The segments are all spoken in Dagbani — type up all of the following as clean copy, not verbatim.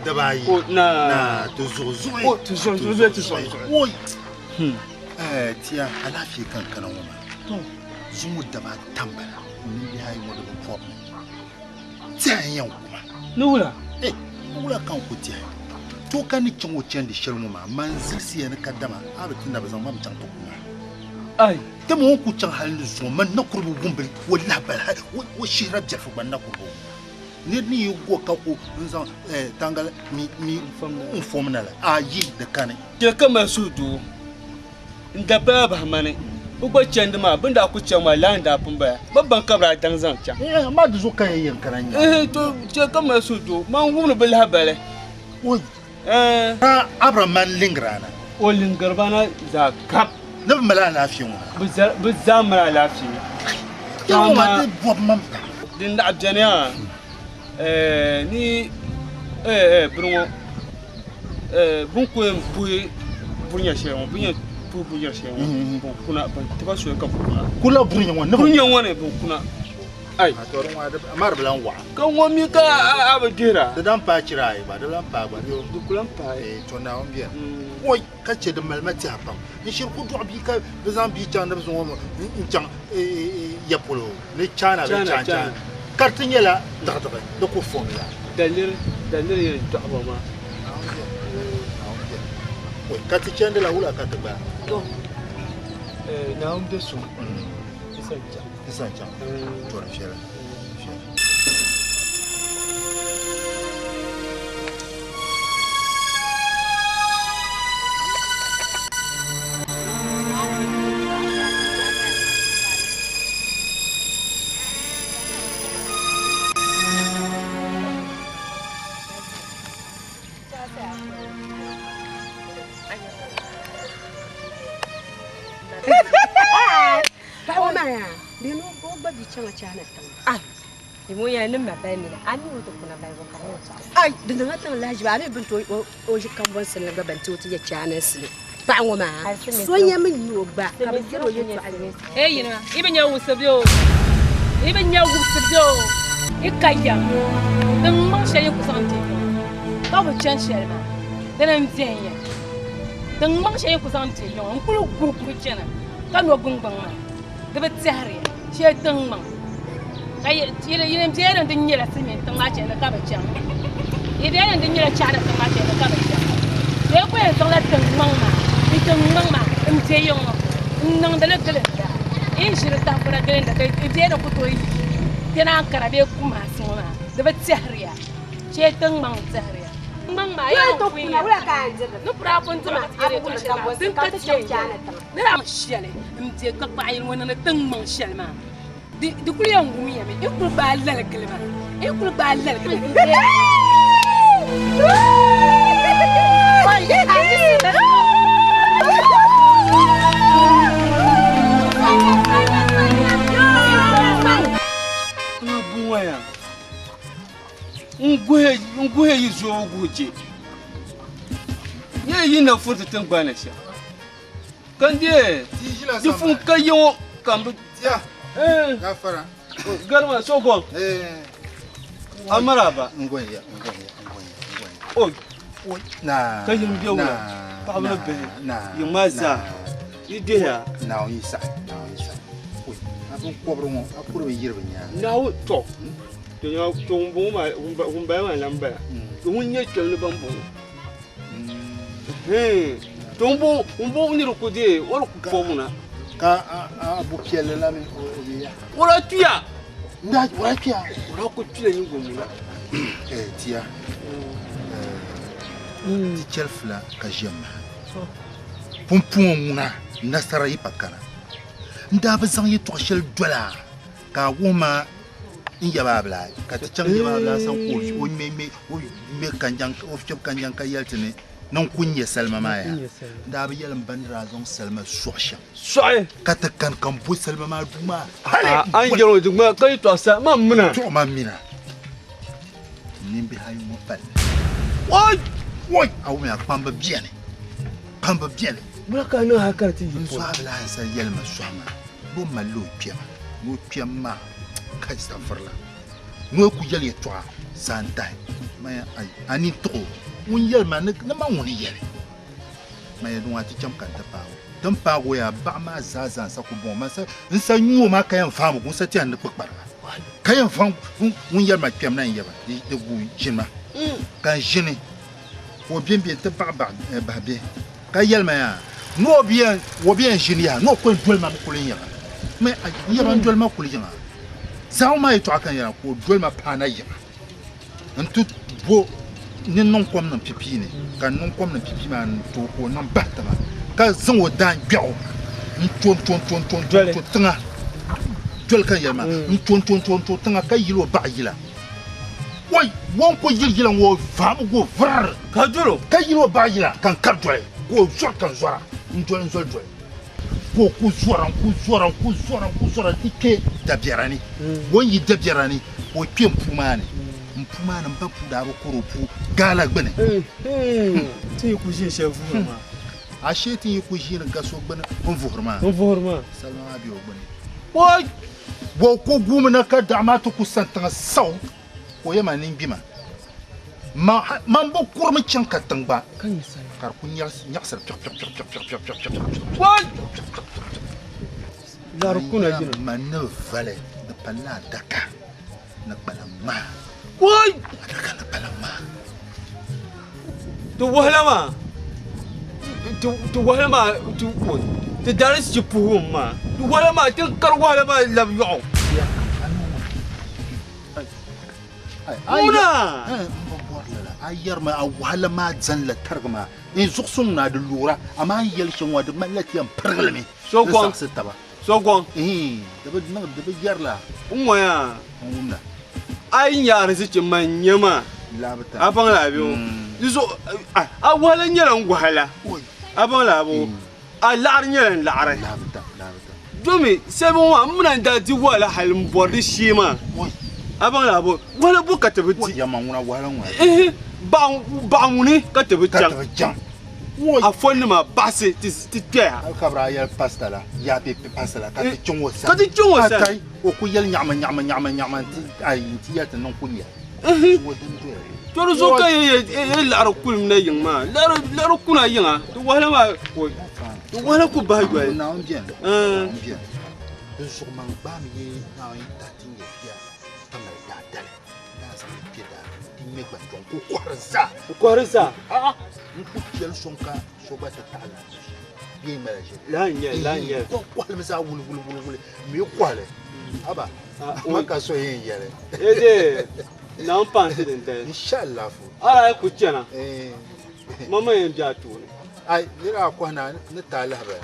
Dibaayi. Ko na. Na ti zuɣu zuɣu. O ti zuɣu zuɣu bee ti zuɣu zuɣu. Oi. Eh, tia alaafee ka n kana ŋɔ maa. To. Zuŋɔ daba ata m-bala n mini bihi ayi ŋɔ di bi pɔbi mi. Tiɛha n yɛn ku ma. Ni wula? Eh, ni wula ka n ku tiɛhi? To ka ni chaŋ o chandi shɛli ŋɔ maa, man zilisiya ni kadama a bi ti na bi zaŋ ma mi chaŋ ti ku ma. Ai. Dama o ni ku chaŋ hali ni zuŋɔ, man na kuri bi wum bɛ o lahibali hali o shihira biɛlifu gba n na kuri bi wum. Nir ni yi go ka ku n-zaŋ tangali mi n-fom na la, ayi, di kani. Chɛ ka mali suhudoo n-dabaya bahi mani. Bɛ gba chandi maa, bɛ ni daa kul chaŋ maa, lala n-daa pun bala. Bɛ baŋ ka bɛ daa daŋ zaŋ chaŋ. Amaa di zuɣu ka n yɛn kana nya. To chɛ ka mali suhudoo, man wumdi bɛ lahibali. Oi! Abraham man liŋgira na. O liŋgiri ba na zaa kap. Ni bɛ mali alaafee ŋɔ maa. Bɛ zaa mali alaafee. Yɛli ŋɔ maa di bɔbi ma pam. Din naɣ beni yaa ni bini ŋɔ bɛ ni ku yɛn puhi burinya shɛli ŋɔ, bɛ ni yɛn puhi burinya shɛli ŋɔ, bɛn kuna, bɛn ti ba soli ka bɛ kuna. Kula burinya ŋɔ ni. Burinya ŋɔ ni bɛn kuna. Ai. Amaa di bi lan waɣa. Ka ŋɔ mi ka a bi dihira. Di dan paai chira ayi gba, di lan paai gba. Di ku lan paai. To Naawuni beni. Oi, ka chɛ di mali ma tɛha pam. N shiri ku dɔɣi bia ka bɛ zaŋ bia chaŋ ni bɛ zaŋ o n-chaŋ ya polo ni China bee China China. Ka di ti nyɛla diɣidiɣi di ku fom ya. Daliri, daliri yɛn dɔɣi ba maa. Naawuni beni, Naawuni beni. Oi, ka ti chandi la wula ka ti gbaai? To, Naawuni be suŋ. Ti sa chaŋ. Ti sa chaŋ. To di viɛla, di viɛla. Paɣa ŋɔ maa yaa, bɛ ni o gba bi chaŋ China tiŋ. Ai, di ŋun yɛli ni ma bali mina, a mi o ti kuna balibu ka o tɔɣisi. Ai, di niŋla tiŋ lahiʒiba, a mi bɛ ni ti o ʒi kambɔnsi ni gba ban ti o ti yɛ China sili. Paɣa ŋɔ maa, so nyɛ mi nyɛ o gba ka bɛ yɛri o yɛltɔɣa. Ee yinima, yi bi nya wubisibu bee o? Yi bi nya wubisibu bee o? Yi ka yɛm, din niŋ shɛli yi ku zaŋ ti yiŋ ka bi chani shɛli maa, dina m-beni ya. Din niŋ shɛli yi ku zaŋ ti yiŋ n-kul guhiguhi chana ka no gbuŋgbuŋ maa, di bi tɛhiri ya shee tiŋgbuŋ. Ka yini bela ni din nyɛla silimiin tiŋ maa chandi ka bi chaŋ. Yi bela ni din nyɛla China tiŋ maa chandi ka bi chaŋ. To yi ku yɛn zaŋla tiŋgbuŋ maa ni tiŋgbuŋ maa m-be yiŋ ŋɔ n-niŋdi li gilinda. Yi ni ʒiri tahapona gilinda ka yi bela ni ku tooi kpɛna Ankara bee Kumasi ŋɔ maa, di bi tɛhiri ya shee tiŋgbuŋ n-tɛhiri ya. Tiŋgbuŋ maa yaa n kuli ya ni puri a pun dima ka ti yɛli yɛltɔɣa shɛli maa din ka ti yɛn yɛli ni daa shɛli m-be ka kpaɣi yini ŋɔ niŋdi tiŋgbuŋ shɛli maa. Di kuli yɛn wumiya mi, n kuli gbaai lali gili ma, n kuli gbaai lali gili ma. N guhi yi zuɣu guhi je, nyɛ yi na furiti tiŋgbani shɛm. Ka n deei di fun ka yi ŋɔ ka m bi. Tia. Gafara. Garima so gɔŋ. A maraba. N-gɔn ya, n-gɔn ya, n-gɔn ya, n-gɔn ya. Oi. Oi. Na. Ka yim bɛ wula. Paɣaba ni bihi. Na. Yiŋ maa zaa. Yi dihiya. Naawuni yi saɣi, Naawuni yi saɣi. Oi. A binkɔbiri ŋɔ, a kuri bi yiri bɛ nyaaŋa. Naawuni tɔ. To nya to ŋun bɔŋɔ maa, ŋun bala maa n-lan bala. To ŋun nyɛ kpɛm ni ban bɔŋɔ. To n bo niri ku deei o di ku pɔbu na. Ka a bu piɛlli la mi o be ya? O daa kpiya. O daa kpiya? O daa ku kpila nyingɔ muna. Tia, ti chɛli fila ka ʒiɛm maha. Pumpɔŋɔ ŋuna nasara yi pa kana. N daa bi zaŋ yɛtɔɣ shɛli doli a ka a wuhi ma n yaba bila ka ti chaŋ yaba bila sani ka o ŋme ŋme o ŋme kanjaŋ o fiɛbi kanjaŋ ka yɛli ti ni ni n ku nya salima maa yaa. N daa bi yɛli m ba ni daa zaŋ salima sɔɣi shɛm. Sɔɣi. Ka ti kani ka m bo salima maa duu maa hali. A ni yɛli o di ŋma ka yi tɔɣi sa man mina. Tɔɣi man mina. Nimbihi ayi ŋɔ pali. Oi! Oi! A wumya kpamba beni. Kpamba beni. Wula ka a niŋ hali ka di ti yi N polo? sɔɣi bi lahi sa yɛli ma sɔɣi maa. Bɛ malila o kpɛma ni o kpɛm maa ka safirila ni o ku yɛli yɛtɔɣa zaa n-tahi. Maya ai a ni tuɣi o ŋun yɛli ma ni ni ma ŋuni yɛli maya din a ti cham ka n ti paag o din paag o yaa baɣa maa zaa zaa n sa ku bɔŋɔ man sa n sa nyu o maa ka yɛn vaami gu n sa tiɛha ni kpikpariga ka yɛn vaŋ ŋun yɛli ma kpɛm na n yɛba di gu ʒini ma ka n ʒini ka o bɛn bɛ n ti baɣa baɣa bahi bihi ka yɛli ma yaa ni o bi yɛn o bi yɛn ʒini yaha ni o ku yɛn doli ma mi kuli n yiŋa mɛ n yɛba n doli ma kuli yiŋa zaŋ maa yɛltɔɣa ka n yɛra ka o doli ma paana yiŋa n ti bo ni niŋ kom niŋ pipii ni ka n niŋ kom niŋ pipii maa n tooi ka o niŋ bahi tiŋa ka zaŋ o daan gbɛɣu n to n to n to n to n to n to tiŋa doli ka n yɛli maa n to n to n to n to tiŋa ka yili o baɣa yila oi o ni ku yili yila ŋɔ o vaami go vurr ka dolo ka yili o baɣa yila ka n kari doli ka o zɔri ka n zɔra n doli n zoli doli ka o ku zɔra n ku zɔra n ku zɔra n ku zɔra ti kpe dabiɛra ni o ni yi dabiɛra ni ka o kpe n puu maa ni n puu maa ni n ba puu daa bi kɔri o puu gaala gbuni. Ti yi ku ʒini shɛli vuhiri maa. Ashee ti yi ku ʒini ga so gbuni n vuhiri maa. N vuhiri maa. Salima maa be o gbuni. Oi! O ku guumi na ka daɣu maa ti ku san tiŋa saw ka o yɛli ma ni n gbi ma. Man bi kurimi chaŋ ka tiŋ gba ka di ku nyaɣisiri piɛɣu-piɛɣu-piɛɣu-piɛɣu-piɛɣu-piɛɣu. Lari kuna jina. Man ni vali di palila adaka ni kpalaŋ ŋmaa. Adaka ni kpalaŋ ŋmaa. Ti wahala maa, ti wahala maa, ti ti daarisichi puhibu maa, ti wahala maa, ti kari wahala maa labi yɔɣu. Ŋuna! A yɛrimi a wahala maa zanila tarigi maa n zuɣusuŋ ni a di loora amaa n yɛli shɛm ŋɔ di malila ti yɛn pirigili mi n saɣisi taba. So gɔŋ. Di bi niŋ di bi yɛrila. N ŋɔya. N wumda. A yi nya arizichi man nyɛ maa. A baŋ la a bɛ o. Di zuɣu a wahala nyɛla n wahala. A baŋ la a bɛ o. A laɣiri nyɛla n laɣiri. Domi saliba ŋɔ maa m mi na n-daa di wahala hali m-bɔri di shee maa. A baŋ la bɔ wahala bɔ ka ti bi di. Baɣa ŋuni ka ti bi chaŋ. A fɔnnima baɣisi ti kpɛya. Hali ka bɛ daa yɛli pasita la, yaa bɛ pasita la ka ti chaŋ o sani. Ka ti chaŋ o sani. Atai o ku yɛli nyaɣima nyaɣima nyaɣima nyaɣima nti ayi nti yɛli ti niŋ ku nya. To di zuɣu ka yi laɣiri kulim na yiŋ maa, laɣiri kuna yiŋa, di wahala maa di wahala ku bahi yoli. Naawuni beni, Naawuni beni. Di zuɣu man gbaami yi Naawuni tahi ti nyɛ bia ka mali daadali, daa zaŋ li kpe daa ti ŋmɛ gbanjɔŋ ka o kɔhiri zaa. O kɔhiri zaa? A'a, n ku piɛli sɔŋ ka so gba ti taɣi lala bee ŋmala ʒiri. Lala n-nyɛ li, lala n-nyɛ li. Ka o kɔhilimi zaa wuli wuli wuli wuli m mi kɔhili. Haba, ma ka so yɛn yɛli. Eedee, Naawuni paɣi nti din dali. Inshallah fu. A daa yi ku chana, ma ma yɛn be a tooni. Ai, nira a kɔhi na ni taai lahabali.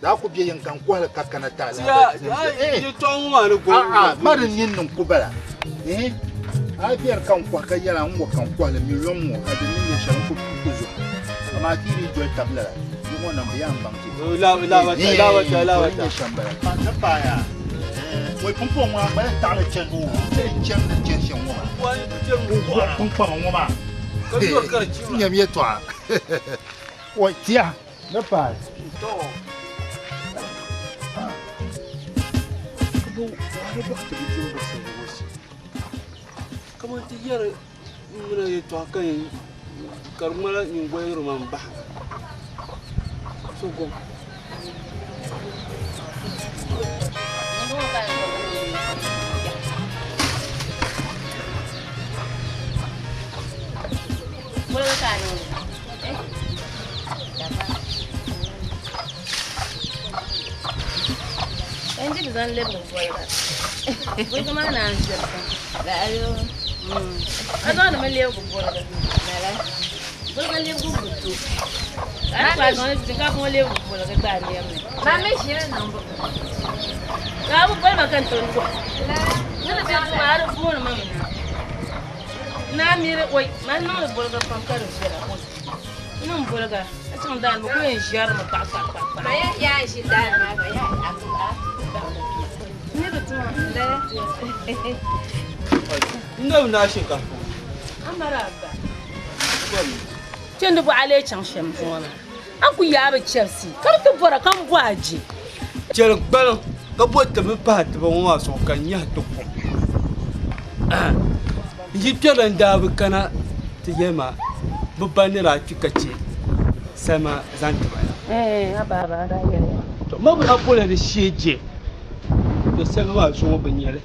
Daa ku be yiŋ ka n kɔhili ka kana taai lahabali. Ti ya, yɛtɔɣa ŋɔ maa ni gɔŋ. A'a, ma di nini niŋ ku bala. A yi bɛri ka n kɔhi ka yɛla n ŋɔ ka n kɔhili miliɔn ŋɔ a di ni nyɛ shɛli n ku ku zuɣu. Amaa ti yi dii doli tab lala, yi ŋɔ niŋ bɛ yaa n-baŋ ti. Laabata, laabata. Di ni nyɛ shɛm bala. Ni paaya, wei pumpɔŋ ŋɔ a gba yɛn taɣili chɛndi o, ti ni chɛndi ni chɛni shɛm ŋɔ maa. Pumpɔŋ ŋɔ maa. Nyam yɛtɔɣa. Wei tiya, ni paai. Kaman ti yɛri mina yɛtɔɣa ka yɛn ka di ŋmanila nyingoli yɛri ma m-bahi so gom. N dabi naa shinkaafa. Chɛndi bɔɣa lee chaŋ shɛm zuŋɔ maa, a ni ku yaai bi chɛbisi ka bi ti bɔra ka m bɔ a je. Chɛli gbaliŋ ka bo tibi pahi tiba ŋɔ maa zuɣu ka nyahi ti kum. Yi kpɛrila n-daa bi kana ti yɛli ma bɛ ba ni daa kpi ka chɛ salima zaŋ ti ba la. To ma bi daa boli di shee je, to salima maa zuŋɔ bi nya li.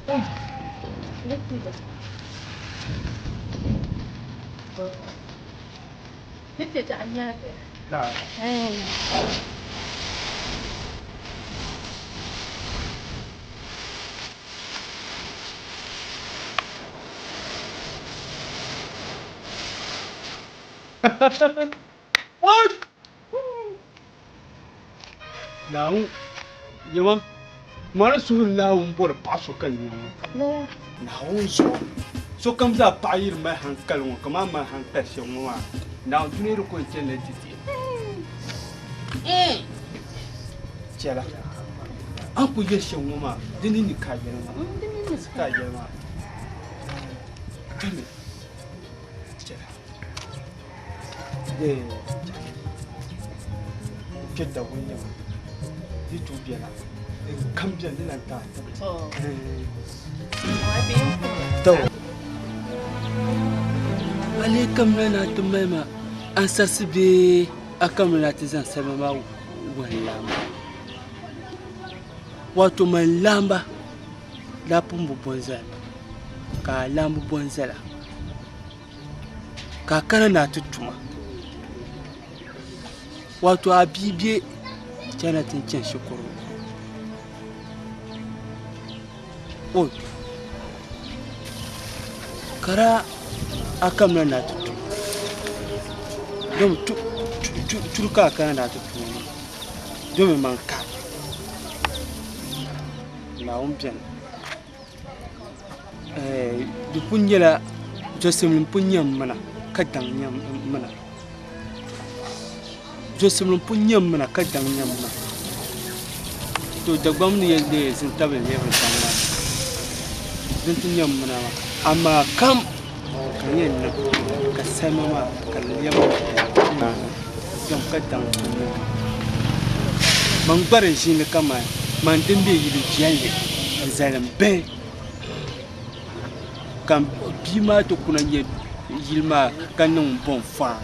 Naawuni yɛma mani suhuri Naawuni bɔri paɣa so ka nya ŋɔ Naawuni zuɣu sokam zaa paɣa yi di mali hankali ŋɔ kamani mali hankali shɛm ŋɔ maa Naawuni dunia di ko n chani ti ti chɛla a ni kuli yɛli shɛm ŋɔ maa di ninni ka a yɛli maa ka a yɛli maa chɛmi chɛla kpɛ daguli nyɛma di tooi biɛla kam biɛni di lahi taai tibili a lee kamina ni a ti mali ma ansarisi bee a kamina ni a ti zaŋ salima maa wuhi n laamba wato man laamba daa pun bi bo n-zali ma ka a laamba bo n-zali a ka a kana ni a ti tuma wato a bia be China ti ni chani shikuru ŋɔ ka daa a kamina ni a ti tum domi tudu ka a kana ni a ti tum maa domi man ka Naawuni beni di pun nyɛla zosimli n-pun nyɛ m mina ka daŋ nyɛ m mina zosimli n-pun nyɛ m mina ka daŋ nyɛ m mina to Dagbaŋ ni yɛn leei zintabili lɛbiri daŋ maa din ti nyɛ m mina maa amaa kam ka n yɛn niŋ ka salima maa ka di lɛbi dam ka daŋ pun nyɛ m mina. Man gba di ʒini kaman man din be yili viɛlli n-zali m bihi ka m bia maa ti kuna nya yili maa ka niŋ bɔŋ faa.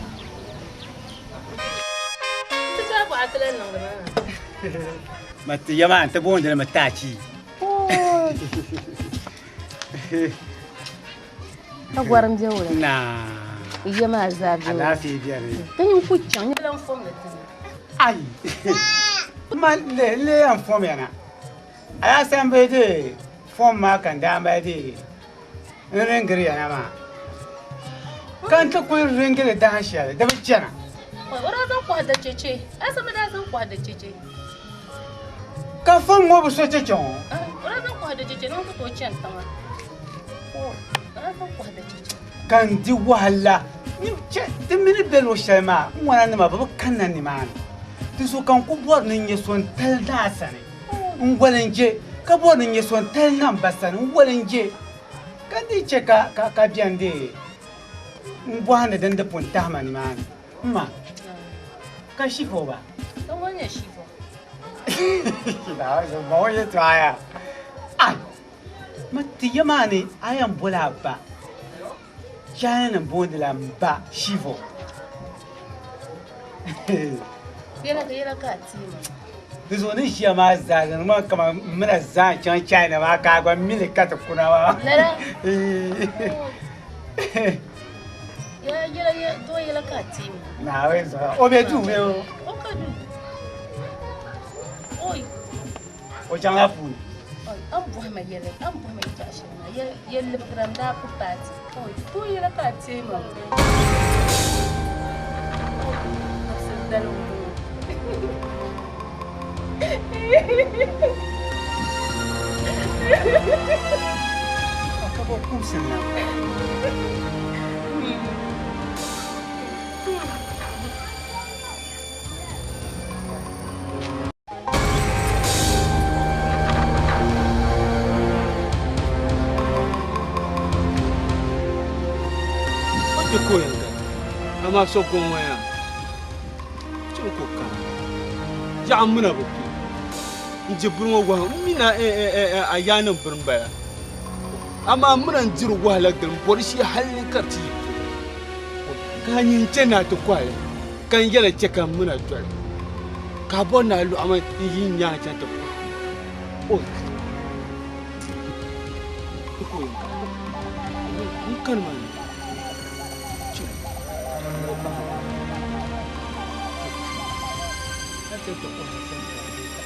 Ma ti ya maa n-ti booni li mi taachi. Ka gɔrim be wula? Naa. Ya maa zaa be wula? Alaafee beni. Ti nyin ku chaŋ nyɛla n fom ni ti na. Ai! Ma n lee yɛn fom ya na. A yaa san bi deei fom maa ka n daa mali deei n ringiri ya na maa. Ka n ti kuli ringili dahin shɛli di bi chana. O daa zaŋ kɔhi da cheche. A san bi daa zaŋ kɔhi da cheche. Ka fom ŋɔ bi so cheche ŋɔ? O daa zaŋ kɔhi da cheche ni o ku tooi chani tiŋa. O daa zaŋ kɔhi da cheche. Ka n di wahala. Ti mini be luɣ shɛli maa, n wana nima bɛ bi kanna nimaani. Di zuɣu ka n ku bɔri ni n nyɛ so n-tali naa sani. N goli n je, ka bɔri ni n nyɛ so n-tali na m ba sani. N goli n je, ka di chɛ ka bɛn deei m bɔhindi din di pun tahi ma nimaani. M ma, ka Shifo ba? Ka ŋɔ n-nyɛ Shifo? Naawuni ba ŋɔ yɛtɔɣa yaa. Ai! Ma ti ya maa ni a yɛn boli a ba, Chainanim boondila m ba Shivo. Di zuɣu ni ʒiya maa zaa di niŋmi kaman m mina zaa n-chaŋ China maa ka a gba mi li ka ti kuna maa. Naawuni zuɣu o be duu bee o? O chaŋla puuni. A ni bɔhi ma yɛli, a ni bɔhi ma yɛtɔɣa shɛli maa, yɛl libigira n-daa ku paai ti. Oi, tooi yɛla ka a teei ma ŋɔ. Labisili dali m-bɔŋɔ. Ka bɔ kumsi n-lan bala? O ti ko yɛn gari amaa so ko ŋɔ yaa chɛ ko kana yaɣa muna bi kpi n di bini ŋɔ wahu n mi na a yaa nim bini n bala. Amaa muna n-diri wahala gili m-bɔri shee hal ni ka di ti yi polo. Ka a nyin chɛ ni a ti kɔhi li, ka n yɛla chɛ ka m min a doli, ka a bɔri ni a lɔɣi ma n-yi n nyaaŋa chaŋ ti kɔhi. Oi! N kani maa ni. Chɛ! N bahi ma. A chaŋ ti kɔhi a sani ka a deei ka.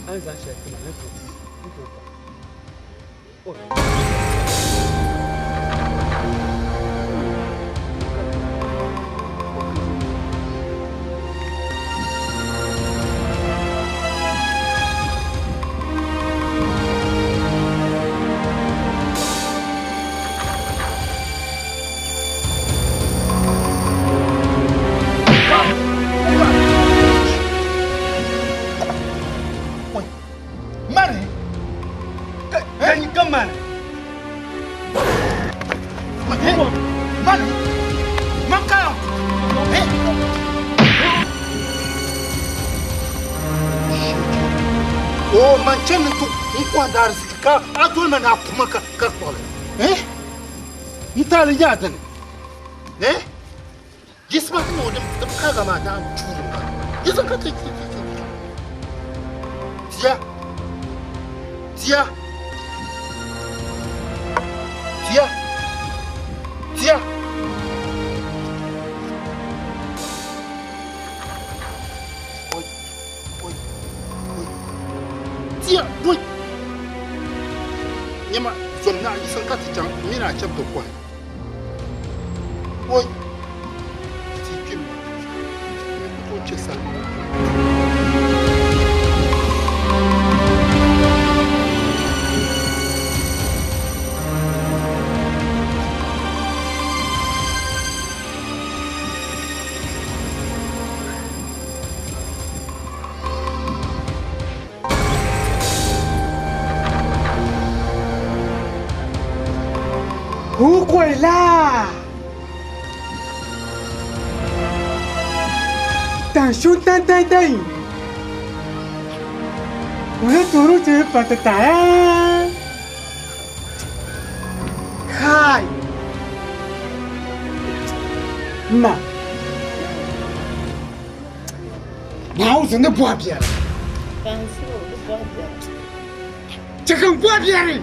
A ni zaŋ shɛli ti ma, n ni tooi kɔhi. Mani! Ka mani! Mani! Man kaya! O man chani tu n kɔhi daari ziki ka a doli ma ni a kuma ka kpuɣili. N taali nya dini. Jisima ti niŋ din paagi maa daa tuuli maa. Jisima ka ti ti ti ti. Tia. Tia. Tia. Tia. Oi. Oi. Oi. Tia. Oi. Nyama zom na yisan ka ti chaŋ mini a chaŋ ti kɔhi. Oi. Ti kpim. N ku tooi chɛ salima ŋɔ. 不会啦！当兄当当当，我的走路就是把它打呀！嗨，妈，老子那不别了，这个不别了。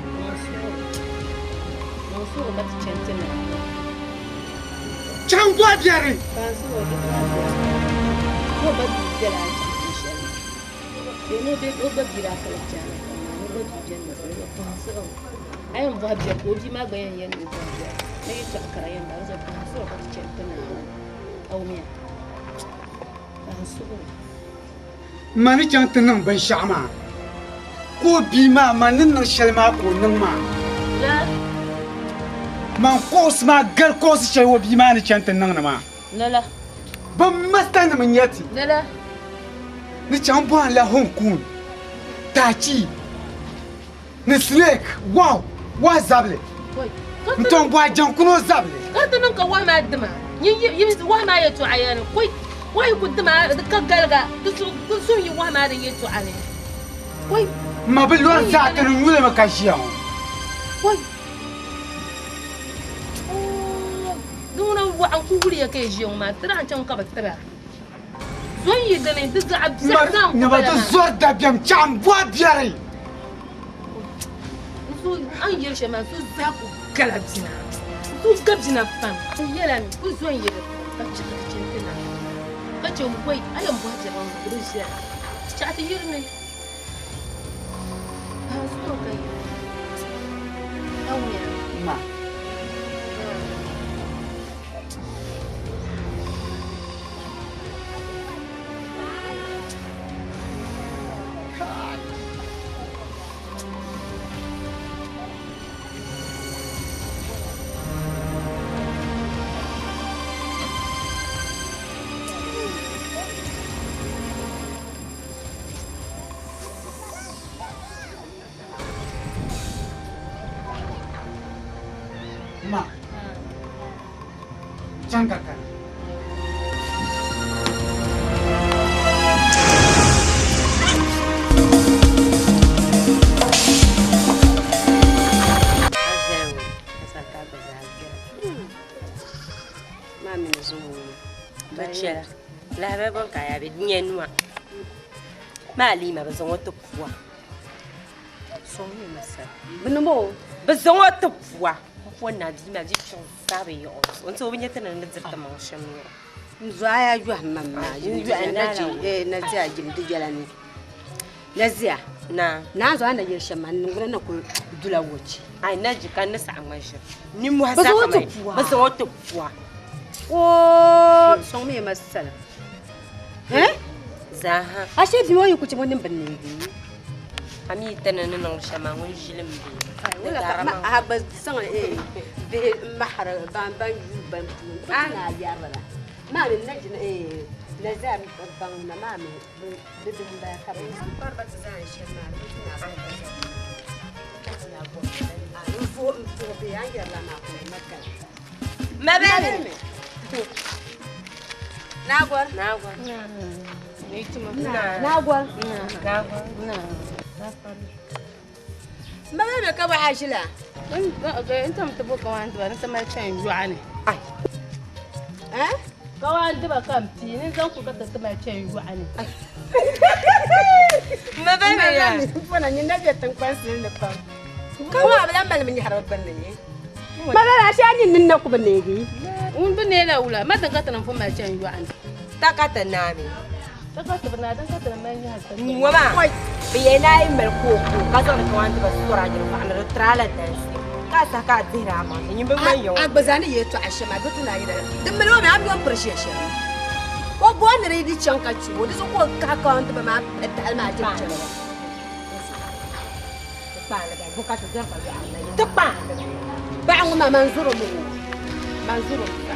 Chaŋ bɔhi biɛri. Ma ni chaŋ ti niŋ binshɛɣu maa, ka o bia maa ma ni niŋ shɛli maa ka o niŋ maa. Man kuɣusi maa gari kuɣusi shɛli o bia maa ni chaŋ ti niŋdi maa. Bɛ mastanima n-nyɛ ti ni chaŋ bɔhim la Hong Kong, Tachi ni Snake wahu wahu zabili n-tom bɔhi jaŋkuno zabili. Ka ti niŋ ka wahu maa dima, wahu maa yɛtɔɣa yɛli, wahu yi ku dima di ka galiga, di suhu yi wahu maa din yɛtɔɣa ni. Ma bi lɔri zaa ti ni nyulimi ka ʒiya ŋɔ. Di ŋuna waɣa n-ku wuliya ka yi ʒiya ŋɔ maa, ti daa chaŋ ka bɛ tiba. Zo n-yi dini, di zaɣ biɛɣu zaa n-ku Nyama bala ti maa. zɔri dabiɛm chaɣ m-bɔhi biɛri. N su a ni yɛli shɛm maa, n su zaa ku gala bina. N su ga bina pam. N yɛla mi, ku zo n-yi di puuni ka chaɣ ti chani ti naai ka chɛ wei a yɛn bɔhi biɛɣu ŋɔ di bi ʒiɛla. Chaɣ ti yiri ni. N suhu ka yi. Ka wuya. Ma. Bon ka ya be nyɛ nua. Maa lima bi zaŋ o ti pua. Sɔŋ mi masala. Bi ni mo. Bi zaŋ o ti pua. N pua na bia maa bia chuɣu zaa bi yiɣi o zuɣu. N ti o bi nyɛ ti ni ni diri ti maŋ shɛm yɛɣi. N zuɣu a yɔhim ma maa. N yɔhim na ji na ziya jim di yɛla ni. Na ziya. Na. Na zuɣu a na yɛli shɛm maa n niŋgbuna na kuli dula wochi. Ai na ji ka n ni saɣim ŋa ʒiri. Nimmohi Bi zaa zaŋ o ti kamani pua. bi zaŋ o ti pua. Oo sɔŋ mi masala. Eh? Zaaha. Ashe bia ŋɔ yi ku chɛ ŋɔ niŋ bi neegi. A mi ti ni ni niŋdi shɛm maa ŋun ʒili m be. Wala ka ma a gba zaŋ bihi mahari ban ban yu ban puuni bi ti na yɛrila maa mi na jina na zaa baŋ na maa mi bi bihi n bala ka bi kpariba ti zaa shɛm maa bi ti na n vuhi n puhi bihi an yɛrila maa kuma na kala Ma bɛni. Naagɔr. Naagɔr. Naagɔr. Naagɔr. Ma bɛni ka bɔ aʒila. N tam ti bo kawan diba ni ti mali chɛn yɔɣu ni. Ai. Eh? Kawan diba ka n pii ni zaŋ kuli ka ti ti mali chɛn yɔɣu ni. Ma bɛni ya. Fɔna nyin na bɛ tiŋkpansi ni pam. Ka waa bi lahi mali mi nyɛhiri bi gbunni ni. Ma bɛni ashe a nyin ni na ku bi neegi. Ŋun bi neela wula ma din ka ti niŋ pun mali chɛn yɔɣu ni. Takata naami. Takata bi naa din ka ti ni mali nyɛhiri ti. Ŋɔ maa bi yɛn naa yi mali kooko ka zaŋdi kawan diba sɔra a nyini paɣa ni di tira la dansi ka a saha ka a dihiri a maŋ nyin bi ŋmani ya ŋɔ. A gba zaa ni yɛltɔɣa shɛm a bi ti naa yɛla din mali o mi a mi o ni piri ʒiya shɛm. O booni di di chaŋ ka chɛ o di zuɣu ka o kahi kawan diba maa pali tahali maa jiri chɛli o. Ti kpaandi paɣa ŋɔ maa man zoro mi o man zoro mi fa.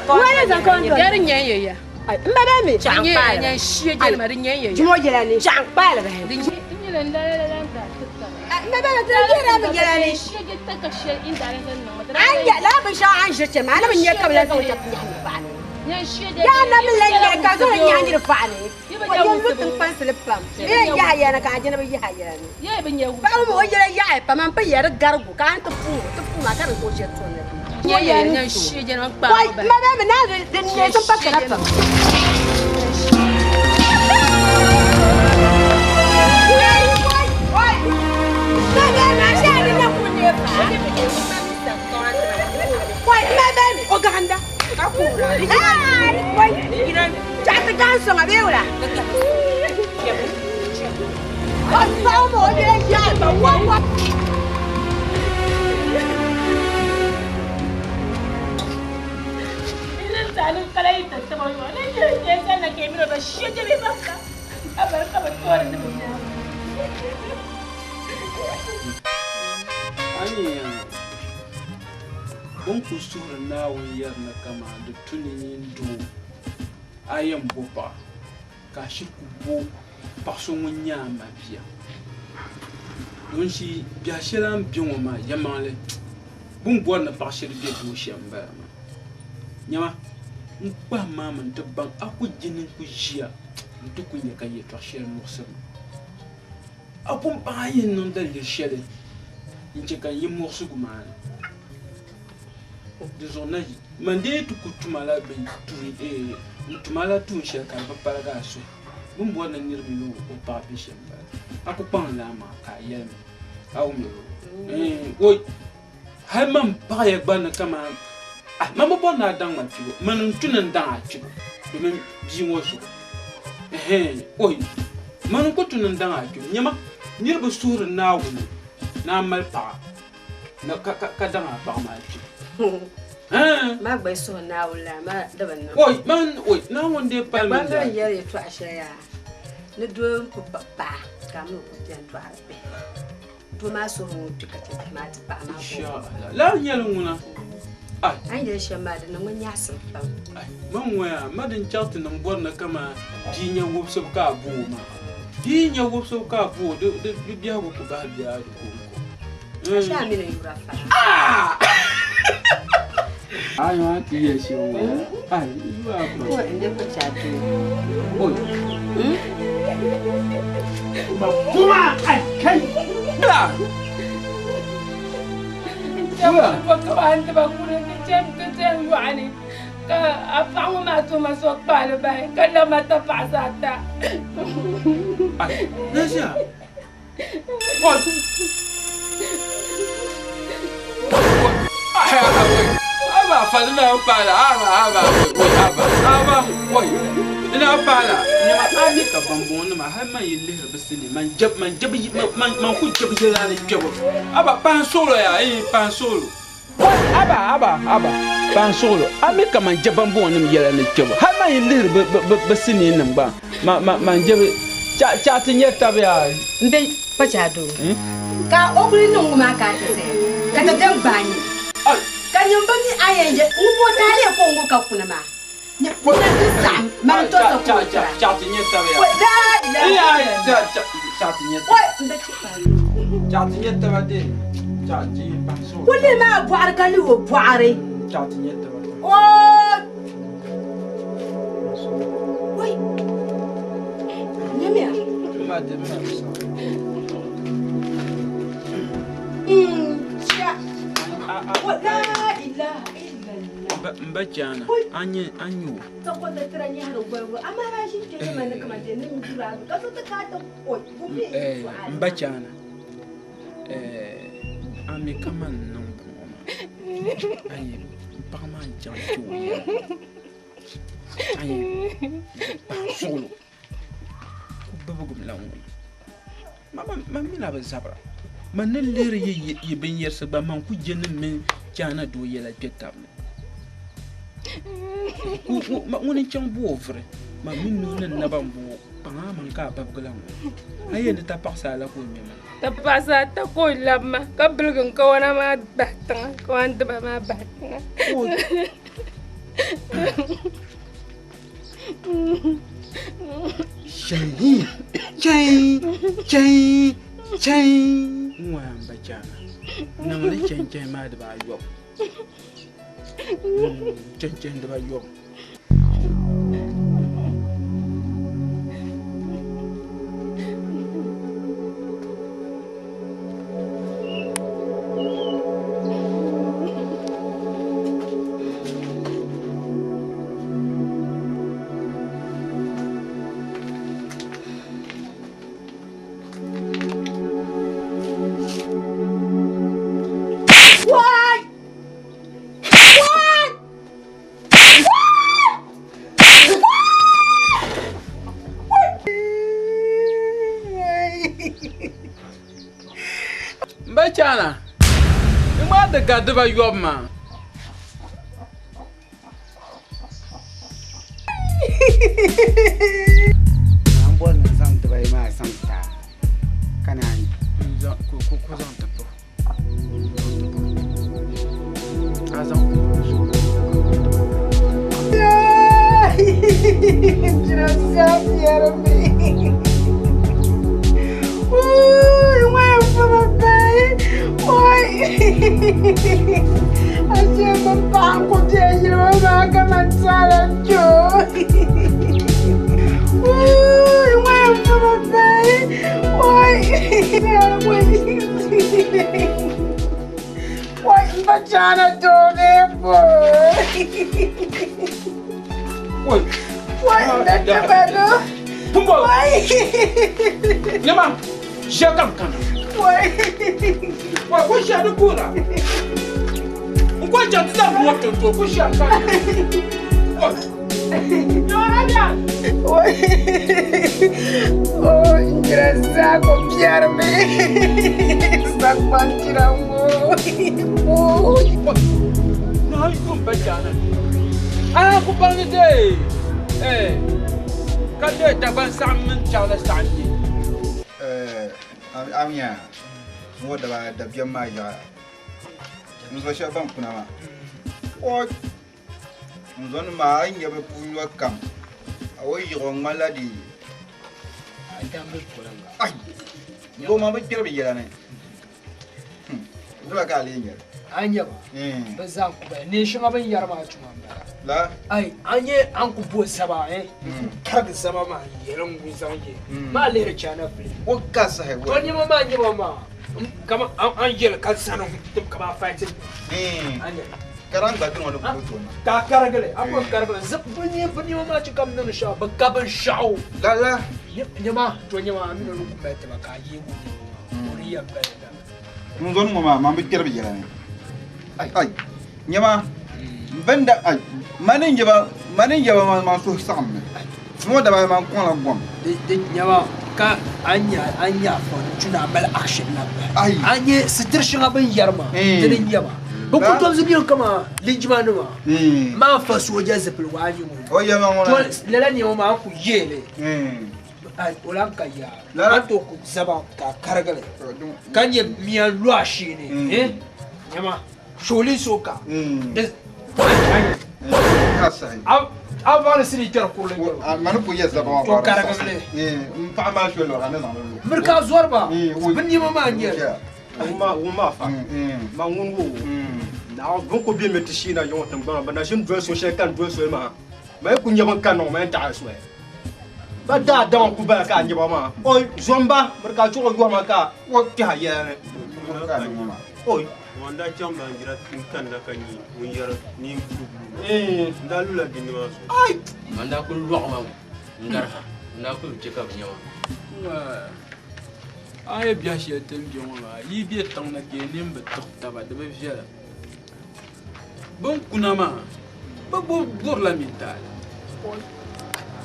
Wala zaŋ kawan diba. Yɛri nyɛ yɛ ya. N ba bɛ mi. Chaŋ kpaali. Nyɛ shia jɛlima di nyɛ yɛ ya. Jimo yɛla ni. Chaŋ kpaali bahi. Di nyɛla n la la la n daa ti taba. N ba bɛ mi ti yɛla mi yɛla ni. Shia je ta ka shɛli in daa zaŋ niŋ ma. An yɛ la binshɛɣu an ʒiri chɛni maa a na bi nyɛ ka bi lahi zaŋ o chɛri ti nyahi paɣa ni. Nyɛ shia je. Yaa na mi lahi nyɛ ka zaŋ o nyahi niri paɣa ni. O yɛn lu tiŋkpansi li pam. Bɛ yɛn yaha yɛla ka a jina bi yaha yɛla ni. Yɛ bi nyɛ Paɣaba mi o yɛla yaɣi pam an pa yɛri garigu ka an ti puuni ti puuni a ka di ka o ʒiri tɔni. Nyɛ yɛ nyɛ shia je ma kpaai Wai ma bɛ mi naa din nyɛ tin pa kana pam. O gahanda. Chaɣa ti gahi sɔŋa bee wula? O paɣa mi o yɛla yaɣi pam wa wa. Bɛ ni kuli suhiri Naawuni yɛri ni kaman di tu ni nyin doo a yɛn bo paɣa ka a shiri ku bo paɣ so ŋun nyɛ a mabia. Doon shi biɛhi shɛli a ni be ŋɔ maa yɛlimaŋli bɛ ni bɔri ni paɣ shiri be doo shɛm m-bala maa. Nyama, n kpahim maa mi nti baŋ a ku jini n-ku ʒiya nti ku nya ka yɛtɔɣ shɛli muɣisiri ma. A pun baŋ a yɛn niŋ daliri shɛli n-chɛ ka n yi muɣisigu maa ni. Di zuɣu na yi, man dee ti ku tuma la bɛ tuun, eeh, n tuma la tuun shɛli ka di bi paligi a suhu. Bɛ ni bɔri ni nir min o paɣa be shɛm m-bala. A ku kpaŋ laa maa ka a yɛli ma, a wum ya o? Eeh, o, hal man paɣiya gba ni kaman, ah, man bi bɔri ni a daŋ ma kpibu, mani n-tu ni n daŋ a kpibu domin bia ŋɔ zuɣu. Ɛhɛn, oi, mani n-ku tu ni n daŋ a kpibu. Nyama, nir bi suhiri Naawuni ni a mali paɣa. Ka daŋ a paɣa maa kpi. Ma gba suhi Naawuni la, ma di bi niŋ. Oi, man, oi, Naawuni dee pali mini Dagbaŋ bini yɛli yɛltɔɣa shɛli yaa, ni doo n-ku kpuɣi paɣa ka a mi o ku beni dɔɣiri bihi. Doo maa suhu ŋun kpi ka chɛ bihi maa ti paɣa maa Insha Allah. Lala nyɛli ŋuna. Ai. A ni yɛli shɛm maa di niŋ ma nyaɣisim pam. Ai, man ŋɔ yaa, ma din chaŋ ti niŋ bɔri ni kaman bia nya wubisibu ka a bo o maa. Bia nya wubisibu ka a bo o, di biɛhigu ku bahi bia di kɔŋko. Ashe a mini yura fa. Ai ma ti yɛ shɛm ŋɔ. Ai yura fa. Ko n de ko cha tu. Oi. Ba kuma ai kai. La. Ba ka ba ba ku ni chen ti chen yɔɣu ni. Ka a paɣa ŋɔ maa tuhi ma so kpaali bahi ka labi ma tapaɣisi ata. Nazia! Aba fa di na paala aba aba wai aba aba wai di na paala nyama a mi ka bambɔŋɔ nima hali man yi lihiri bi sini man jab man jab man man ku jab yɛla ni kpɛbu aba pahin suɣulo yaa ee pahin suɣulo wai aba aba aba pahin suɣulo a mi ka man jab bambɔŋɔ nim yɛla ni kpɛbu hali man yi lihiri bi bi bi sini nim gba man man man jab chaɣ ti nyɛ tabi yaa. N be kpacha doo ka o kuli niŋ ŋɔ maa ka a ti zaya ka dabiɛm gbaai nyin ka nyin bi mi a yɛn yɛ ŋun bo taaliya ka o ŋɔ ka kuna maa ŋuna ti saɣim mani n tɔsa ka o tira kuli maa bɔɣiri ka lihi o bɔɣiri oo Wai nyamiya n ba chaana a nyɛ a nyɛ o n ba chaana a mi ka man niŋ bini ŋɔ maa ayi paɣa maa n chaŋ ti o yɛli ayi paɣa suɣulo ku bibigim la ŋuna man mi na bi zabira man ni lihiri yi binyɛrisi gba man ku je ni mini chaana doo yɛla kpɛ tabi ni ŋuni n chaŋ bo o vuri man mi nuhi ni naba n boŋo kpaŋa man ka a babigi la ŋɔ a yɛn di tapaɣasi a la ka o ŋmɛ ma Tapaɣisi ata ka o labi ma ka biligi n kawana maa bahi tiŋa kawan diba maa bahi tiŋa. Chɛi chɛi chɛi chɛi n ŋɔ n ba chaana niŋli chɛi chɛi maa dibaayɔbu chɛi chɛi dibaayɔbu. N ba chaana di ŋmaa di ga dibayobu maa. N bɔri ni n zaŋ dibayi maa zaŋ ti a ka naan ku zaŋ ti puhi. A zaŋ Nyama, ʒiya kam kana. Wa ko ʒiya di guura. N ko chɛ ti zaŋ ŋɔ ti to ko ʒiya kana. Oh, njira zako pyarmi. Sakpanjira ngo. Na yi kum ba chana. A ku baŋ ni dee. Eh. Ka dee Dagbaŋ saɣim mini Chaɣila saɣim yi. Amiya ŋɔ daba dabiɛm maa yaɣa n zo shɛba ban kuna maa o n zo nim maa a yi nyɛ bi puuni kam a o yiɣi o ŋmanila di ai doo maa bi kpɛri bi yɛla ni Dula ka a lee nyɛli A nyɛ ba bɛ zaa n-ku bala neen shɛŋa bɛ ni yɛri maa tuma m-bala. La? Ai, a nyɛ a ni ku bo zaba eh, n ku karigi zaba maa n-yɛli n-gu zaŋ ye maa lihiri China film. O ka sahi To nɛma maa nyɛ ba maa, kaman a ni yɛli ka zani tim ka ba fighting. A nyɛ. Karan gba dini ŋɔ ni ku tooi niŋ. Ka a karigili, a ku karigili zip bi ni bi nɛma maa chɛ ka bɛ niŋdi shɛŋa bɛ ka binshɛɣu. Lala. Nɛma, to nɛma a mini o ni ku mali tiba ka a yeegi o nɛma maa, o di yɛn bali dama. Ŋun zɔni ŋɔ maa, man bi kpɛri bi yɛla ni. Ai, nyɛma, bin da, ai, mani n yaba, mani n yaba man suhu saɣim mi. Ŋɔ daba man kɔŋla gom. Di nyɛma ka a nya a nya afa chuna a mali action la bahi. A nya sitiri shɛŋa bin yɛri maa, di ni nyɛma. Bi ku tom zibiyɛn kama linjima nima maa fa sooja zipiligu a nya ŋɔ. O yɛma ŋɔ na. Lala nɛma maa ku yeeli. O lan ka yaa. A ni tooi ku zaba ka a karigili ka nyɛ mia lu a shee ni. Nyɛma. Sholi so ka. A vaani sini kpɛri kurili nyɛba. Mani ku yɛ zaba To karigili. N paɣa maa sholi lɔra ni zaŋ li lu. Miri ka zɔri ba bi nɛma maa n nyɛli. Ŋun maa fa ma ŋun wo naɣ bin ku bɛ mi ti sheena yiŋɔ tingbana bi na ʒini doli so shɛli ka n doli soli maa ma yi ku nyɛ bin kanna ŋɔ ma yɛn taɣi soli ba daadama n ku bala ka a nyɛba maa o zomba miri ka a chuɣu yɔhima ka o kpɛha yɛla ni oi Ŋɔ daa chaŋ baanjira n-kanna ka nya ŋun yɛri neen bulubulu maa. N daa lula di nima zuɣu. Ai! Man daa kuli lɔɣi ma n-gari ha. N daa kuli bi che ka bɛ nya ma. A yi biɛhi shɛli ti ni be ŋɔ maa, yi be tiŋ ni ka yi nini bi tiɣi taba, di bi viɛla. Bɛ ni kuna maa, bɛ gburila mintaali.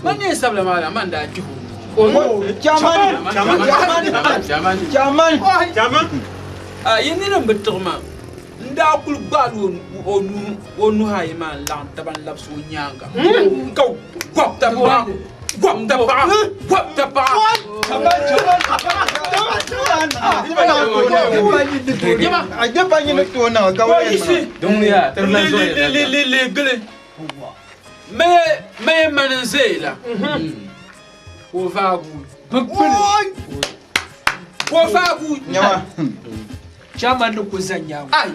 Man neen sabila maa la, man daa kpihi o nuu. Chairman! Chairman! Chairman! Chairman! A yi nini m-bi tiɣi ma, n daa kul gbaal o nuhi ayi maa n-laɣim taba n-labisi o nyaaŋa, ka gɔb tapaɣa, gɔb tapaɣa, gɔb tapaɣa. Gili maya mani n-zaya la, ka o vaagu. Ka o vaagu. Chairman ni ku zan nyaaŋa. Ai!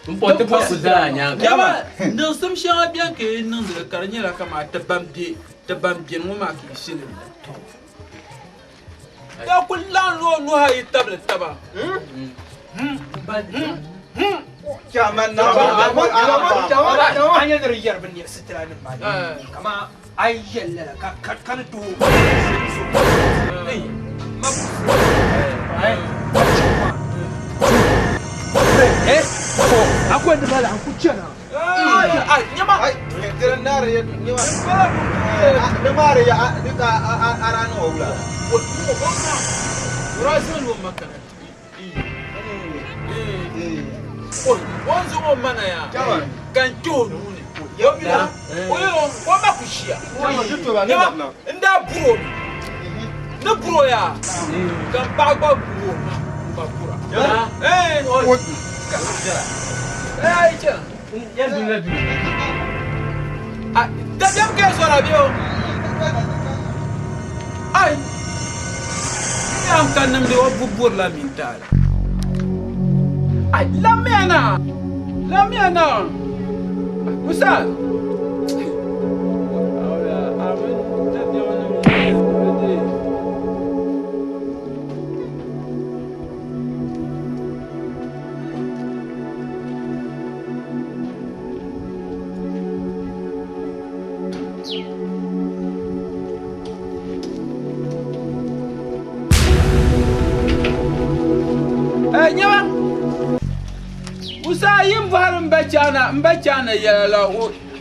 M po ti pa ku zaa nyaaŋa. Dama niŋsim shɛŋa beni ka yi niŋdi li ka di nyɛla kaman ti ban be ti ban beni ŋɔ maa ka yi shili li. Ka kul laɣim o nuhi ayi tabili taba. Chairman na A nya ni di yɛri bi niɣi sitira nim maa kaman a yi yɛli lala ka ni tooi O ni zaŋ o ma na yaa ka n kpe o nuu ni o mi la o yɛl o o ma ku ʒiya n daa bur o mi ni bur o yaa ka m paɣa gba bur o ma n gba bura dabiɛm ka yi zɔra bee o ai n ka nimdi o bu burila mintaali Ai, lammiya na! Lammiya na! Ustaz! Nyɛma Musa yi ni bɔhiri m ba Chaana m ba Chaana yɛla la o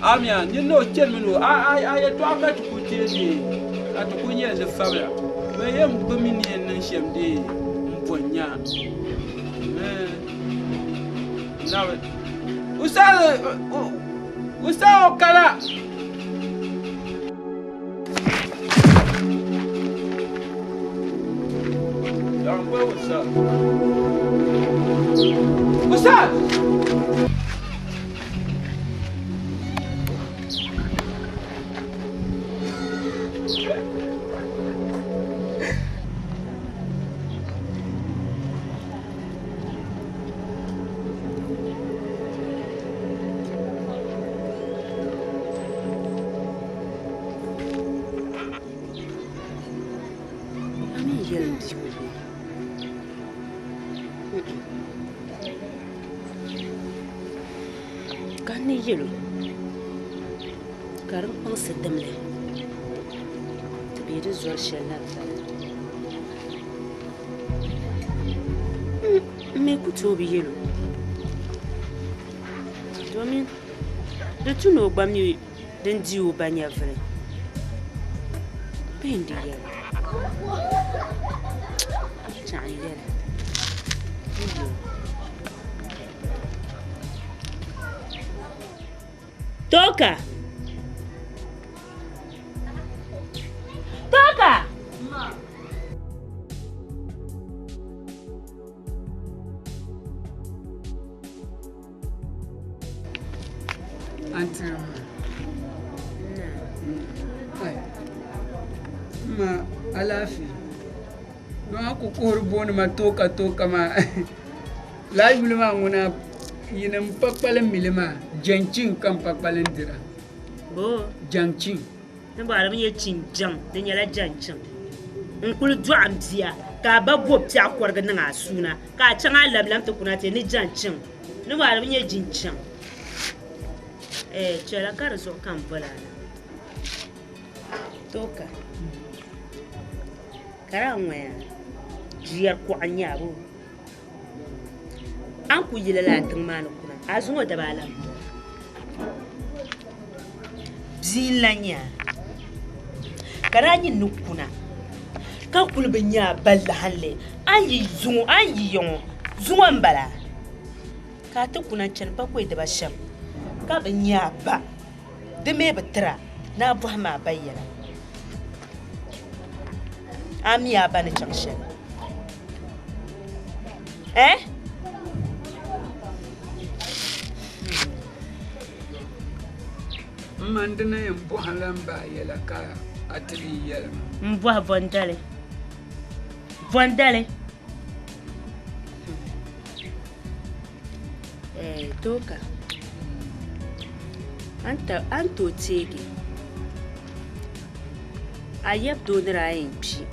amiya nini ni o chanimi ni o a yɛtɔɣa ka ti ku teei dee ka ti ku nyɛ di fabila bɛ yɛn bi mi ni yɛn niŋ shɛm dee m-bo n-nya Musa o kana. Ustaz! A mi yɛli m bia ŋɔ bee? N ni yɛl o ka din kpaŋsi dimli ti be di zɔri shɛli la m-bala. M mi ku tooi bi yɛl o domin di tu ni o gba mi din di o ba nyɛvili bee n-di yɛl o. Chaɣ n yɛli ni yɛl o. Toka! Toka! Aunty Ma alaafee don a ku kuhiri booni ma tooka tooka maa lala yuli maa ŋuna yini m pa kpalim mi li maa Jɛnchiŋ ka m pa kpalim dira. Boo? Jɛnchiŋ. Din bɔŋɔ di bi nyɛ chinjaŋ, di nyɛla janchiŋ. N kuli dɔɣi m bia ka a ba bo piɛɣu kɔrigi niŋ a suuna ka a chaŋ a lamlam ti kuna ti ni janchiŋ. Din bɔŋɔ di bi nyɛ jinchaŋ. Ɛɛ chɛla ka di zuɣu ka m boli a na. Tooka, ka di a ŋɔya jiyɛri kuɣa n-nyɛ a boo? A ni ku yi lala a tiŋ maa ni kuna, a zuŋɔ daba a lan bɔra. Bia n-lan nyɛ a, ka daa nyin ni kuna ka kuli bi nya a ba lahinli. A ni yi zuŋɔ, a ni yi ya ŋɔ, zuŋɔ m-bala ka a ti kuna n-chani bakɔi diba shɛm ka bi nya a ba, di mi bi tir a ni a bɔhim a ba yɛla. A mi a ba ni chaŋ shɛli? Eh? M ma n di na yɛn bɔhi la m ba yɛla ka a ti lee yɛli ma. M bɔhi bɔndali. Bɔndali. Eh, tooka. A ni tooi teegi a yab doo ni daa yɛn kpi,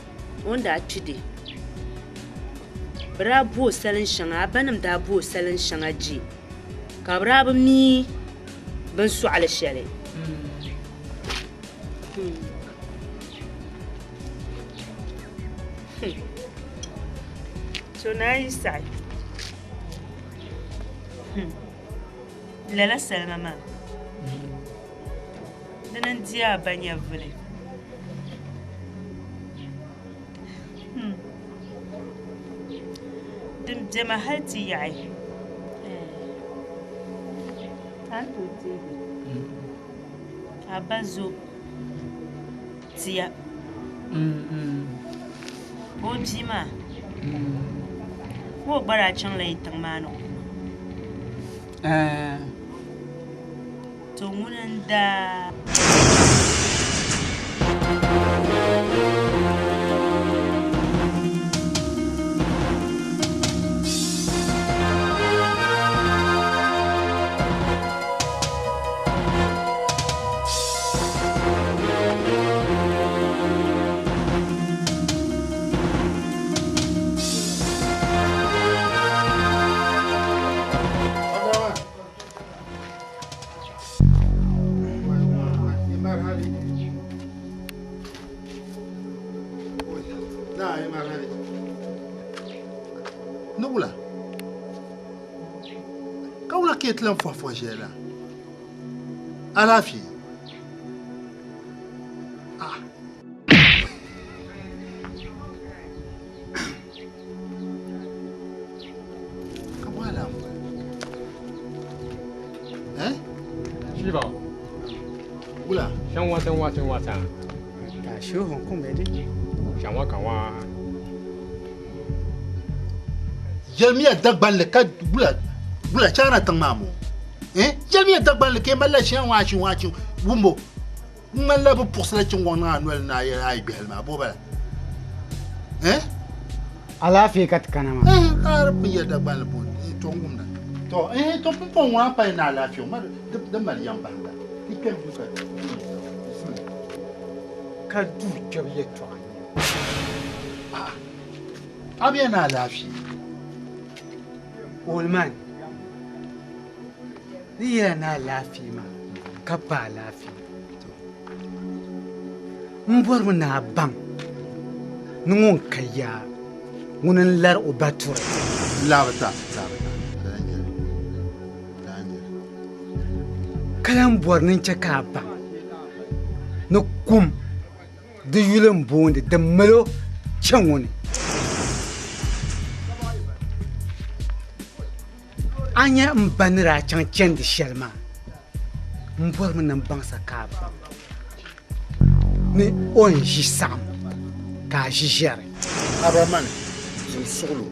o ni daa kpi di Bɛ daa bo o salin shɛŋa, a banim daa bo o salin shɛŋa je, ka bɛ daa bi mi bɛ ni sɔɣi li shɛli. So naan yi saɣi lala salima maa, dini n-di a ba nyɛvili. Din bema hal ti yaɣi. A ni tooi teegi a ba zo tia ka o bia maa ka o gba daa chaŋla yi tiŋ maa ni kuna. To ŋuni n-daa. Ni wula ka wula ka yi ti lan fɔhi fɔhi ʒiya la alaafee ah. Ka bɔ alaafee Eh? Shiva. Wula. Shan wa san wa san wa san. Ka shi hon kun bai dai. Shan wa kan wa. Yɛlimiya Dagbanli ka wula wula China tiŋ maa moo eh yɛlimiya Dagbanli ka yi malila shan wa shin wa shin wumbo n ŋmanila bi puɣisila chingɔŋ niŋ a noli ni a yɛli a yi gbɛhili maa bɔ bala eh Alaafee ka ti kana maa. Eh ka di pun yɛli Dagbanli bo to n wumda to eh to pumpɔŋ ŋɔ a pali ni alaafee ŋɔ di mali yɛm bahinda ti kpɛm duu ka bismillah. Ka duu kpɛbu yɛltɔɣa n-nyɛ. A bɛ ni alaafee. Old man. Di yɛla ni alaafee maa ka pa alaafee. M bɔrimi ni a baŋ ni ŋun ka yaa ŋuni n-lari o ba turi. Ka lan bɔri ni n chɛ ka a baŋ ni kum di yuli m-booni di mali o chɛ ŋuni. A nya m ba ni daa chaŋ chandi shɛli maa, m bɔrimi ni m baŋ sa ka a baŋ ni o ni ʒi saɣim ka a ʒi ʒiɛri. Abrahamani, zom suɣilo,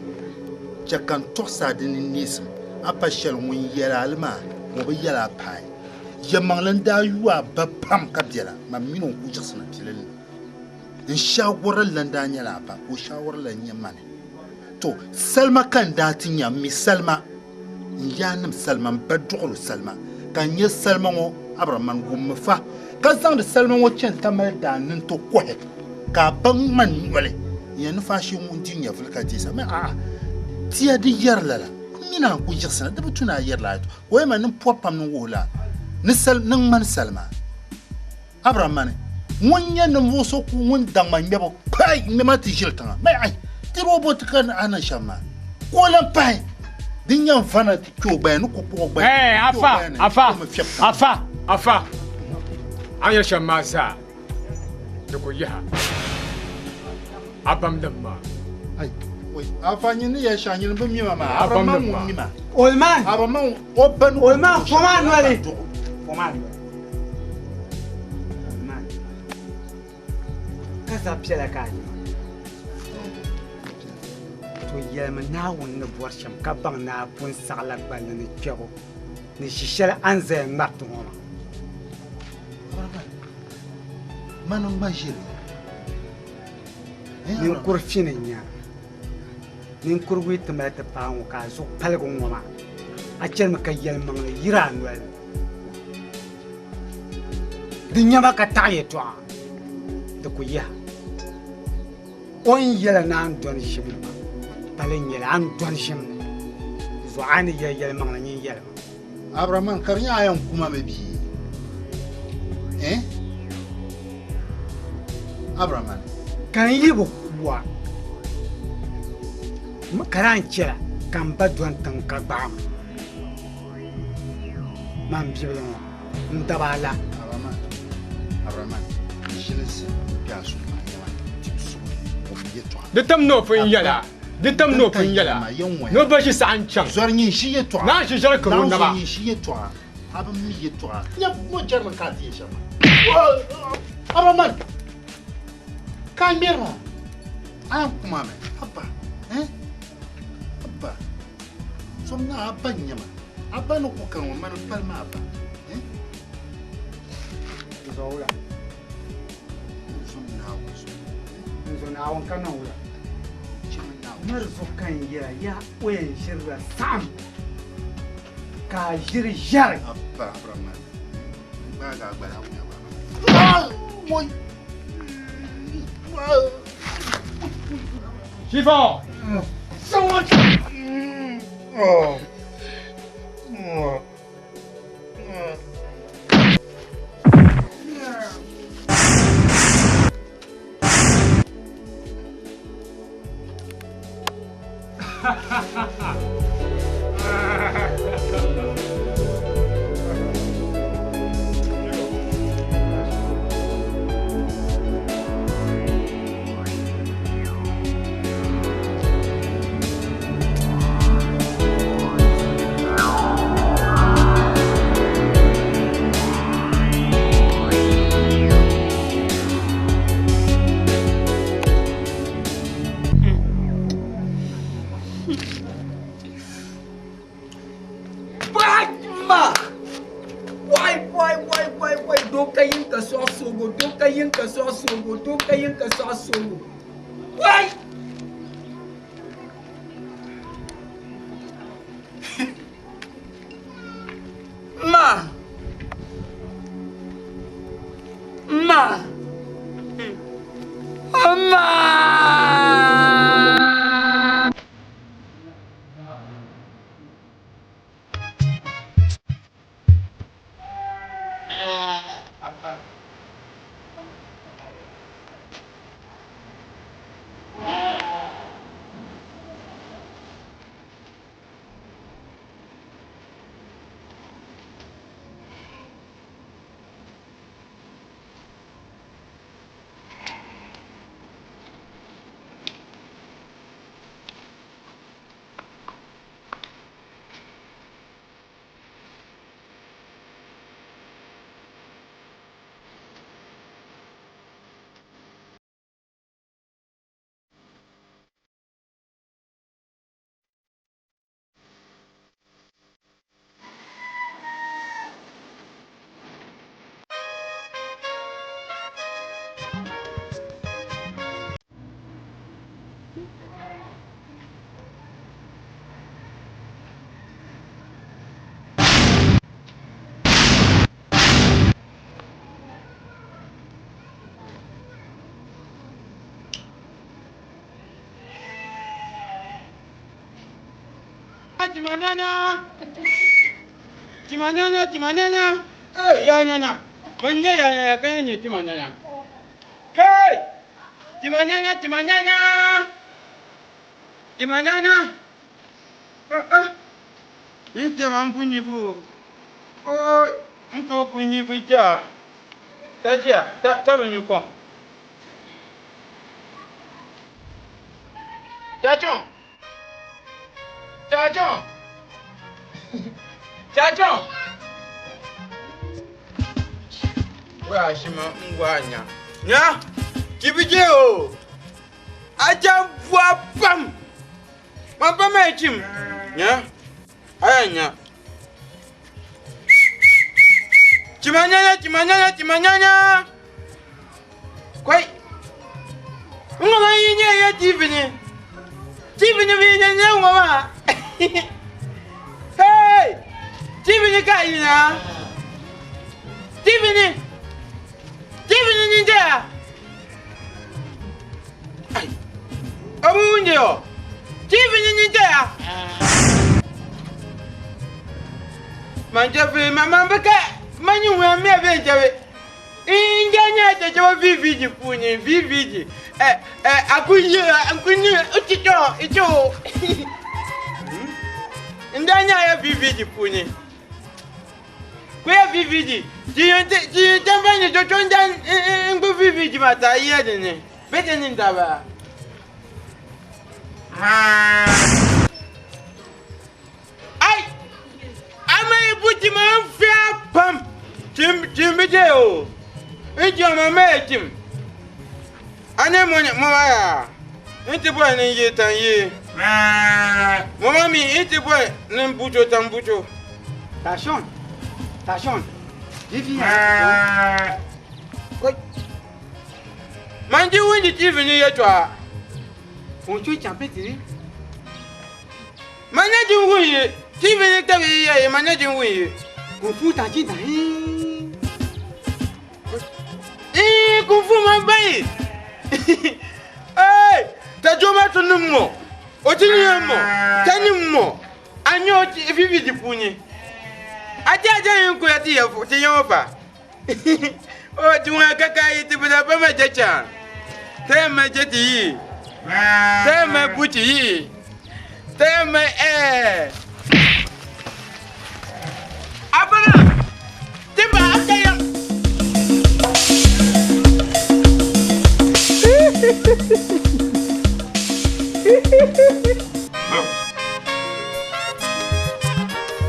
chɛ ka n tɔɣis a di ni neesim, a pa shɛli ŋun yɛl a li maa, o bi yɛl a paai. Yɛlimaŋli n-daa yu a ba pam ka biɛla, man min o n-kul yiɣisina pilinli. N shaawaralan daa nyɛla a ba, ka o shaawaralan nyɛ mani. To, salima ka n daa ti nya, m mi salima, n yaannim salima, m ba dɔɣiro salima, ka n nya salima ŋɔ, Abrahaman wummi fa, ka zaŋdi salima ŋɔ chani Tamale daa ni nti kɔhi, ka a ba ŋmani noli n-yɛn ni faashee ŋun di nyɛvili ka deei sa. Mi a'a, tia di yɛri lala, m mini a n-kul yiɣisina, di bi tu ni a yɛri lala. Ka o yɛli ma ni m pɔri pam ni n wuhi la ni ŋmani salima. Abrahamani, ŋun nyɛ ninvuɣ so ku ŋun daŋ ma ŋmɛbu kpahi ŋmɛ ma ti ʒili tiŋa. Mali ai, ti bi bo ti ka a niŋ shɛm maa. Ka o lan pahi din yɛn vana ti kpe o gbaya ni ku kpuɣ o gbaya Hey, kpe o afa, gbaya ni afa, ka o mi fiɛb tiŋa. afa, afa, a ni yɛli shɛm maa zaa, di ku yiha a bamdim maa. Ai, oi, afa nyini ni yɛli shɛŋa nyini bi mi ma maa. A Abrahamani bamdim ŋun maa. mi ma. Old man. Abrahamani o ba ni Old man, ku fom a shɛm maa noli. duɣu. Fom a noli. Ka zab piɛla ka a nya. To yɛlimi Naawuni ni bɔri shɛm ka baŋ ni a pun saɣila gballi ni kpɛbu ni ʒi shɛli a ni zaya ŋmariti ŋɔ maa. Mani ŋma ʒili. Ninkuri fini n-nya. Ninkurigu yi ti mali ti paai ŋɔ ka a zuɣu paligi ŋɔ maa, a chanimi ka yɛlimaŋli yiri a noli ni. Di nyama ka taɣi yɛtɔɣa, di ku yiha. O ni yɛla ni a ni dɔni ʒim ni maa, pali n-nyɛli a ni dɔni ʒim ni. Di zuɣu a ni yɛli yɛlimaŋli nyin yɛlima. Abraman, ka di nyɛ a yɛn ku ma mi bia? Eh? Abraman. Ka n yi bi ku a, ka daa n chɛla ka m ba dɔni tiŋ ka gbaai ma. Man bibili ŋɔ, n daba a la. Abraman, Abraman, ʒilinsi kpe a suhu maa nyɛma tibu suhu o mi yɛtɔɣa. Di tam ni o pun yɛla, di tam ni o pun yɛla, ni o ba ʒi saha n-chaŋ. Zɔri nyin ʒi yɛtɔɣa. Naa ʒi ʒɛri kari o naba. Naawuni nyin ʒi yɛtɔɣa. A bi mi yɛtɔɣa. Nya mo jɛrili ka a ti yɛ shɛm maa. Abraman, ka a ŋmɛri maa, a yɛn ku ma mi, haba, eh? Abba, som na abba n-nyɛ ma. Abba ni ku kani ŋɔ, mani m-pali ma abba. Eh? N zo wula? N zom Naawuni zuɣu. N zo Naawuni ka niŋ wula? Chɛ mi Naawuni. Mari zuɣu ka n yɛra, yaa o yɛn ʒirila saɣim ka a ʒiri ʒɛri. Abba, Abraman, n gbaagi a gbali a wuya maa. Ah! Woi! Shifa! Ma! Wai, wai, wai, wai, wai, doo ka yin ka sɔɣi soogo, doo ka yin ka sɔɣi soogo, doo ka yin ka sɔɣi soogo. Wai! Ma! Ma! Ma! nana, tima nana. Tima nana, tima nana. Hey, ya nana. Ban nyɛ ya nana ka nyɛ tima nana. Hey! Tima nana, tima nana. Tima nana. Ah ah. Yi tema n ku nyibu. Oh, n to ku nyibu ja. Ta ʒiya, ta ta bi nyu kom. Chacho! Chacho! Chacho! Wa shima ngwa nya. Nya! Kibije o! Aja bua pam! Ma pa ma chim. Nya! Aya nya. Chimanyanya, chimanyanya, chimanyanya! Kwai! Ŋɔ maa yi nyɛ ya TV ni. TV ni bi nyɛ nyɛ ŋɔ maa. Hey! TV ni ka yi na. TV ni. TV ni ni jɛya. Ai. Abu wunje yo. TV ni ni jɛya. Man jɛbi ma man bi kɛ ma nyi ŋun mi bɛ jɛbi. N jɛ nyɛ chɛchɛba VVG puuni VVG ɛ ɛ a ku yi n ku ni ti chɔ i chɔ n daa nyɛ ya VVG puuni ku ya VVG ti yɛn ti ti yɛn tɛmba ni chɔchɔ n daa n gbubi VVG maa ta yi ya dinni bɛ ti ni daba. Ai! Ama yi bu tima n fia pam. Tim tim bi je o. N jɛ ma ma ye tim. Ane mo mo ma ya. N ti boy ni ye tan ye. Mo ma mi n ti boy ni bucho tan bucho. Tashon. Tashon. Vivi ya. Koi. Man ji wunji TV ni ye chwa. Unchu champetiri. Ma nya jin wun yi. TV ni tabi yi ya yi ma nya jin wun yi. Kung fu ta ji da yi. Ii kung fu ma ba yi. Hey, ta jo ma tu nim mo. O ti ni mo. Ta ni mo. A nya o ti vivi di puuni. A ti a jan yin ko ya ti ya ti ya fa. O ti ŋun ka ka yi ti bi da ba ma je chan. Ta ma je ti yi. Ta ma bu ti yi. Ta ma eh. Abana. Timba akaya.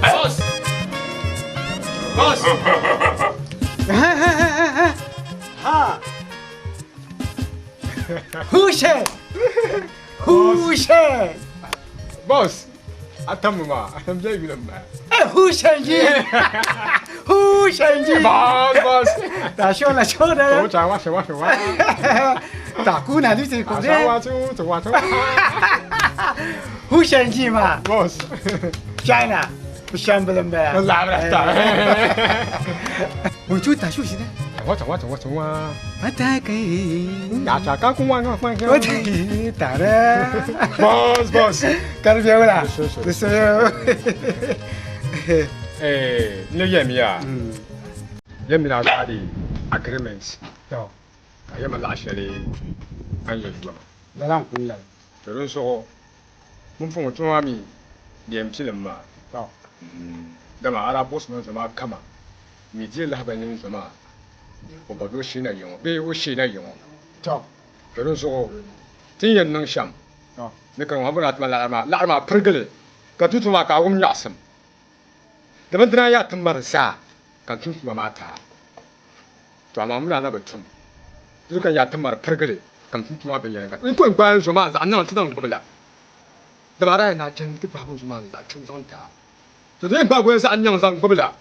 Boss! Boss! Ha. Hushe. Hushe. Boss, atamu ma, mje yule ma. Eh, Hushe ji. Hushe ji. Boss, boss. 打笑了，笑的。我讲话，说话，说话。打姑娘就是讲说话，说话，说话。 Hushe ji ma. Boss. China. 不香不冷呗。来不来？我就打休息的。我走，我走，我走啊！我打给。牙牙加工啊，我我打的。 Boss, boss. 干别了，是是。哎，你yɛ mi ya? Yɛ mi na zaɣa agreement. To. Ka yɛ mi laɣa shɛli an yɛ zuɣu. Lala n kun la. To din zuɣu mun fɔŋɔ tuma maa mi di yɛn pilim maa. To. Dama a daa buɣisi mi zuɣu maa kama mi deei lahibali ni zuɣu maa o ba o shee na yiŋɔ bee o shee na yiŋɔ. To. To din zuɣu ti ni yɛn niŋ shɛm ni ka ŋɔ bɔri tima laɣari maa laɣari maa pirigili ka tuntuma maa ka a wum nyaɣasim. Dama dina yaa ti mari zaa ka n tuntuma maa taa. To amaa mun na bi tum. Di ka yaa ti mari pirigili ka n tuntuma maa binyɛra n ko n gbaai n zo maa zaɣ niŋ ti zaŋ gbubi la. Dama a daa yɛn naa chani ti gbaagi n zo maa zaɣ tum zaŋ taa. To di yɛn gbaagi o zaɣ niŋ zaŋ gbubi la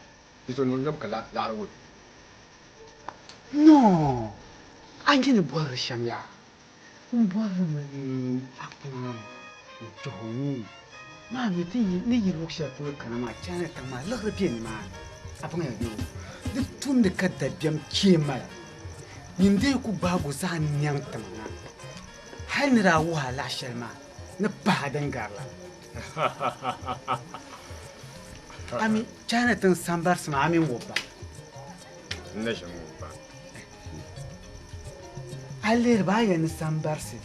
di to niŋ ka laɣari wuli. No, a nyɛ ni bɔrili shɛm yaa. N bɔrili mi ni a kpaŋ n tuhi o nuu maa mi ti ni yi luɣ shɛli polo kana maa China tiŋ maa liɣiri be nimaani. A baŋya bee o di tumdi ka dabiɛm chee mali nyin dee ku gbaagi o zaɣ nɛŋ tiŋ na hali ni daa wuhi a laɣ shɛli maa ni pahi a din gari la. Ami China tiŋ sambarisi maa a mi n-wubi ba. N na ʒin wubi ba. A lihiri ba a yɛn ni sambarisi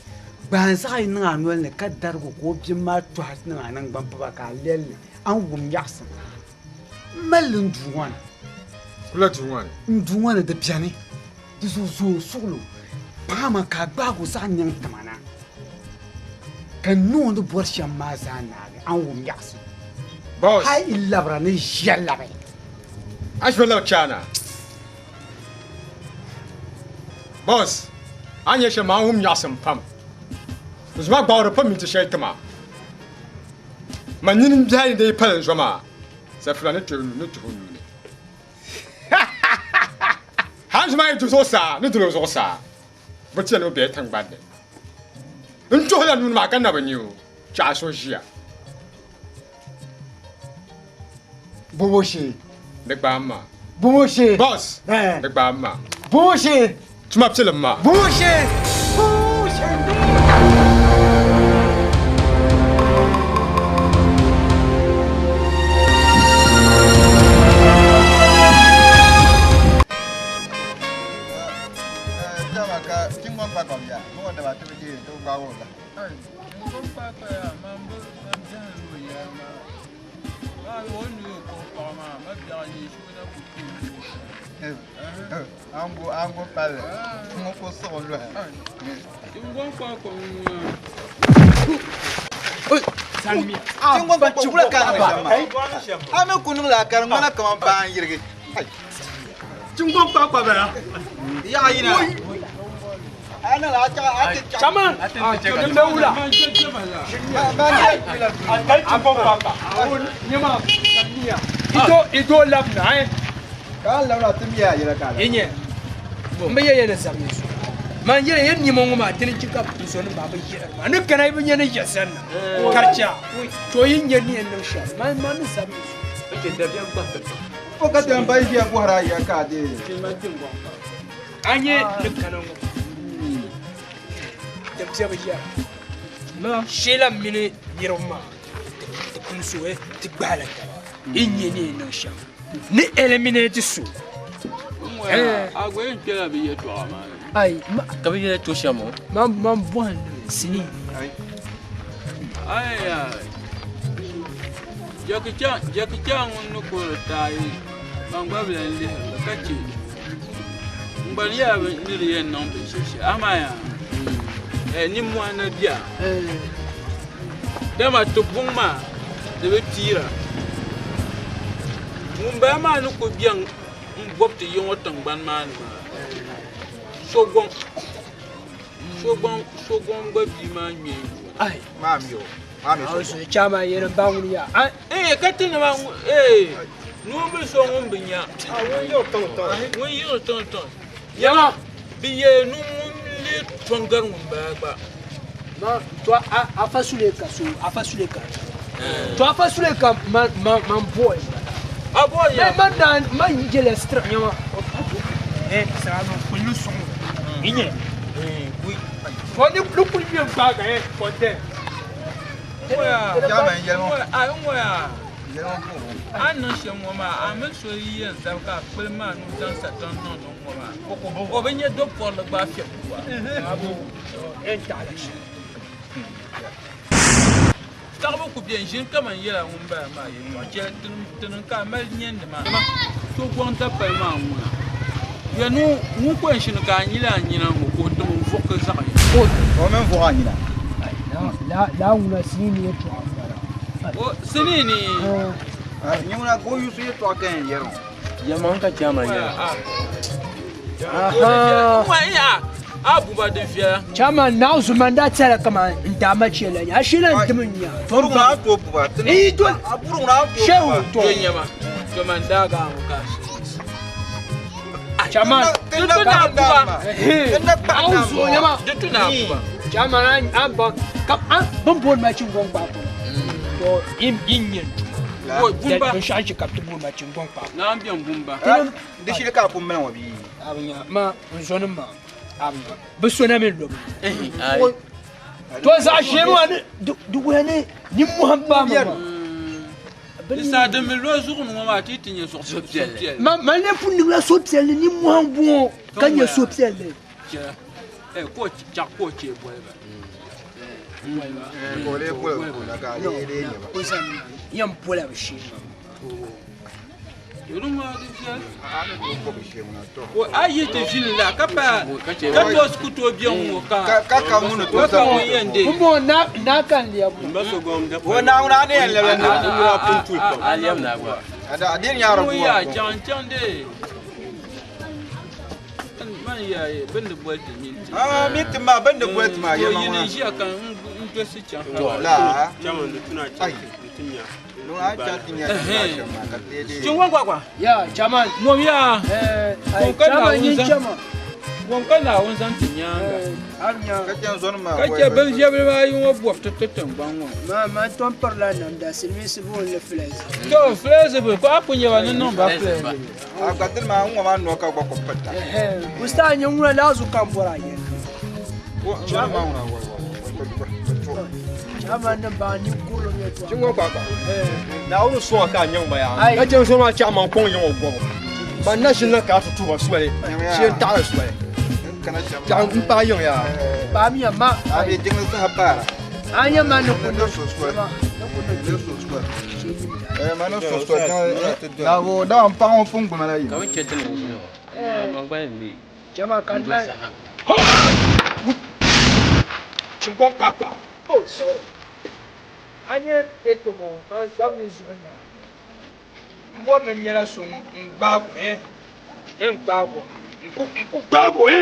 gbaai zaɣ yini niŋ a noli ni ka darigi ka o bim maa tɔhi niŋ a naŋgbani piba ka a lɛli li a ni wum nyaɣisim. M mali li n duu ŋɔ ni. Kula duu ŋɔ ni? N duu ŋɔ ni di beni. Di zuɣu zooi suɣilo paɣa maa ka a gbaagi o zaɣ nyaŋ tima na ka n niŋ o ni bɔri shɛm maa zaa naagi a ni wum nyaɣisim. Boss. Hal yi labira ni ʒiya labi. A ʒiya labi China. Boss, a ni nyɛ shɛm maa n wum nyaɣisim pam. N zoma gbaawuri pam minti shɛli tima. Man nini m biɛhi ni dee pali n zoma, Safira ni tuhi ni tuhi o nuu ni. Hal zoma yi du zuɣusaa ni duli o zuɣusaa, bɛ ti yɛli ni o bela tiŋgbani ni. N tuhila nuu ni maa ka na bi nya o, chɛ a so ʒiya. Bobo shee. Di gbaai m ma. Bobo shee. Boss. Di gbaai m ma. Bobo shee. Tuma pilim ma. Bobo shee. Bobo shee. Dama ka tiŋgbɔŋ kpakpa bia, ni o daba ti bi deei ti bi gbaag o la. Ango ango palli ŋɔ ku siɣi luhi. Tiŋgbɔŋ kpakpa wula ka a niŋ shɛm maa? A mi ku niŋla ka di ŋmana kaman baa n-yirigi. Tiŋgbɔŋ kpakpa bala. Yaɣa yina. Chaman, din be wula. A tali tiŋgbɔŋ kpakpa. Nyɛma samiya. Ito ito labina ai. Ka a labina ti mi a yɛla ka a labina. Nyɛ n bi yɛ yɛ ni zabili so. Man yɛli yɛ nima ŋɔ maa dini chɛ ka n zo ni maa bi yiɣiri maa. Ni kana yi bi nyɛ ni yiɣi sani na. Karicha to yi nyɛ ni yɛn niŋ shɛm man man ni zabili so. O ka tɛm pa ʒiya bɔhiri a ya ka a deei. A nyɛ ni kana ŋɔ din piɛ bi yɛra Sheila mini niriba maa ti pun so ti gbahila taba yi nyɛ ni yɛn niŋ shɛm ni eliminate so. A gba yɛn kpɛla bɛ yɛltɔɣa maa ni. Ai, ka bɛ yɛla to shɛm o. Man man bɔhim sinii. Ai ai. Jackie Chan Jackie Chan ŋun ni kuhiri taai man gba bi lan lihiri li ka che n gba nyɛla bɛ ni di yɛn niŋ binshɛli shɛli amaa yaa eh, nimmɔhi na bia dama ti buŋ maa di bi piira ŋun bala maa ni ku bɛn n bɔbi ti yiŋɔ tiŋgbani maa ni maa so gɔŋ so gɔŋ so gɔŋ gba bia maa ŋmɛ Ai. Maa mi o. Maa mi so gɔŋ. Chaama yɛli n ba ŋuni yaa. Ee ka ti nima ee nuubil so ŋun bi nya ŋun yiɣiri tiŋ tiŋ Yɛma. Bi yɛ nu ŋun lee tɔŋ gari ŋun bala gba. Ma to a afa sule ka so afa sule ka to afa sule ka man man man boy. A boy ya. Man na man jele stra nyama. Eh sra no kullu song. Inye. Eh oui. Fo ni lu kul bi gba ga eh fonte. Jama n yɛli ŋɔ. A ŋɔ yaa. Yɛli ŋɔ puhiri o. A ni niŋ shɛm ŋɔ maa, a mini so yi yɛn zabi ka a kpuli maa ni o zaŋ satɔŋ niŋ niŋ ŋɔ maa, o bi nya do pɔrili gba fiɛbi gba. Taɣibu ku beni ʒini kaman yɛla ŋun bala maa yɛltɔɣa chɛli tinim ka a mali nyɛndi maa. So gɔŋ dapali maa ŋuna ya ni ŋun ko yɛn shini ka a nyili a nyina ŋɔ ka o tim n-vuɣi zaɣ ya. O mi n-vuɣi a nyina. Laa ŋuna sinii ni yɛltɔɣa m-bala. O sinii ni. Nyɛ ŋuna ka o yuusi yɛltɔɣa ka yɛn yɛri o. Yɛlimaŋli ka chairman yɛra. A buba di viɛla. Chairman Nauzu man daa tɛla kaman n daa ma chɛ la nya. A shee lan dim n nya. Buru ŋuna a tooi buba. N yi doli. A buru ŋuna a tooi Shehu buba. to. To nyɛma. To man daaga a ŋɔ ka a shee. Chairman. Di tu na buba. Auzu nyɛma. Di tu na buba. Chairman an ba ka an bin booni ma chingɔŋ kpaakpa. To yin nyɛ n tuma. Bumba. Binshɛɣu n chɛ ka bɛ ti booni ma chingɔŋ kpaakpa. Naa bɛn bumba. Di shili ka a pun mali ŋɔ bia. A bi nya ma n zɔnim maa a bi nya bɛ so na mi lobu. To zaɣ ʒee maa ni di wuhiya ni nimmohi m-paai ma maa. Di saha din mi lo zuɣu ni ŋɔ maa ti yi ti nya suhupiɛlli. Man lee pun niŋla suhupiɛlli nimmohi m-bɔŋɔ ka nya suhupiɛlli. Chɛɣu ka o chɛ boli ba. Yɛn bola bi shee maa. A yi ti ʒini la ka pa ka toos ku tooi bɛ ŋɔ ka ka ka ŋun ka ka ŋun yɛn deei. Pumpɔŋɔ naa ka n lɛbi ŋɔ. O Naawuni a ni yɛn lɛbi na. A lɛbi na gba. A di nyaara Ŋun yaa chaŋ n chaŋ dee. Man yaa bini di boli ti minti. Ah minti maa bini di boli ti maa yɛma ŋɔ. Yini ʒiya ka n dolisi chaŋ. La. Chaŋ n di tuna chaŋ ti nya. Chingon kwakwa. Ya, chairman. Ŋom ya. Ŋom ka Naawuni zaŋ. Ŋom ka Naawuni zaŋ ti nyaaŋa. Ka chɛ bin ʒiɛbili maa ayi ŋɔ bɔbu ti ti tiŋgbani ŋɔ. Ma ma tom pirila namda silimiinsi booni li flexible. To flexible ko a ku nyɛ ba ni niŋ ba flexible. A gba dini maa n ŋɔ maa noo ka gba ku pirita. Usta nyɛ ŋuna laazu kam bɔra a yɛli. Chingo kpakpa. Naawuni sɔŋ ka a nyaŋ ba yaa. Ka chɛ so maa chaɣ man kɔŋ yiŋ o gɔbu. Ban na ʒini na ka a ti tuhi ba soli. Shee n-taɣi soli. Chaɣ m paai yiŋ yaa. Paamiya ma. A be jiŋli saha paara. A nya ma ni ku ni Ma ni so jiŋli. Naawuni dama m paɣa ŋɔ pun gbuma la yi. Ka bɛ chɛ ti ni ʒini ŋɔ. Man gba yɛn mi. Chama ka n Chingo kpakpa. Oh, so a nyɛ Etomo ka n sabi ni zuɣu nya. M bɔri ni n nyɛla so n gbaag o, eh, n gbaag o, n ku gbaag o, eh.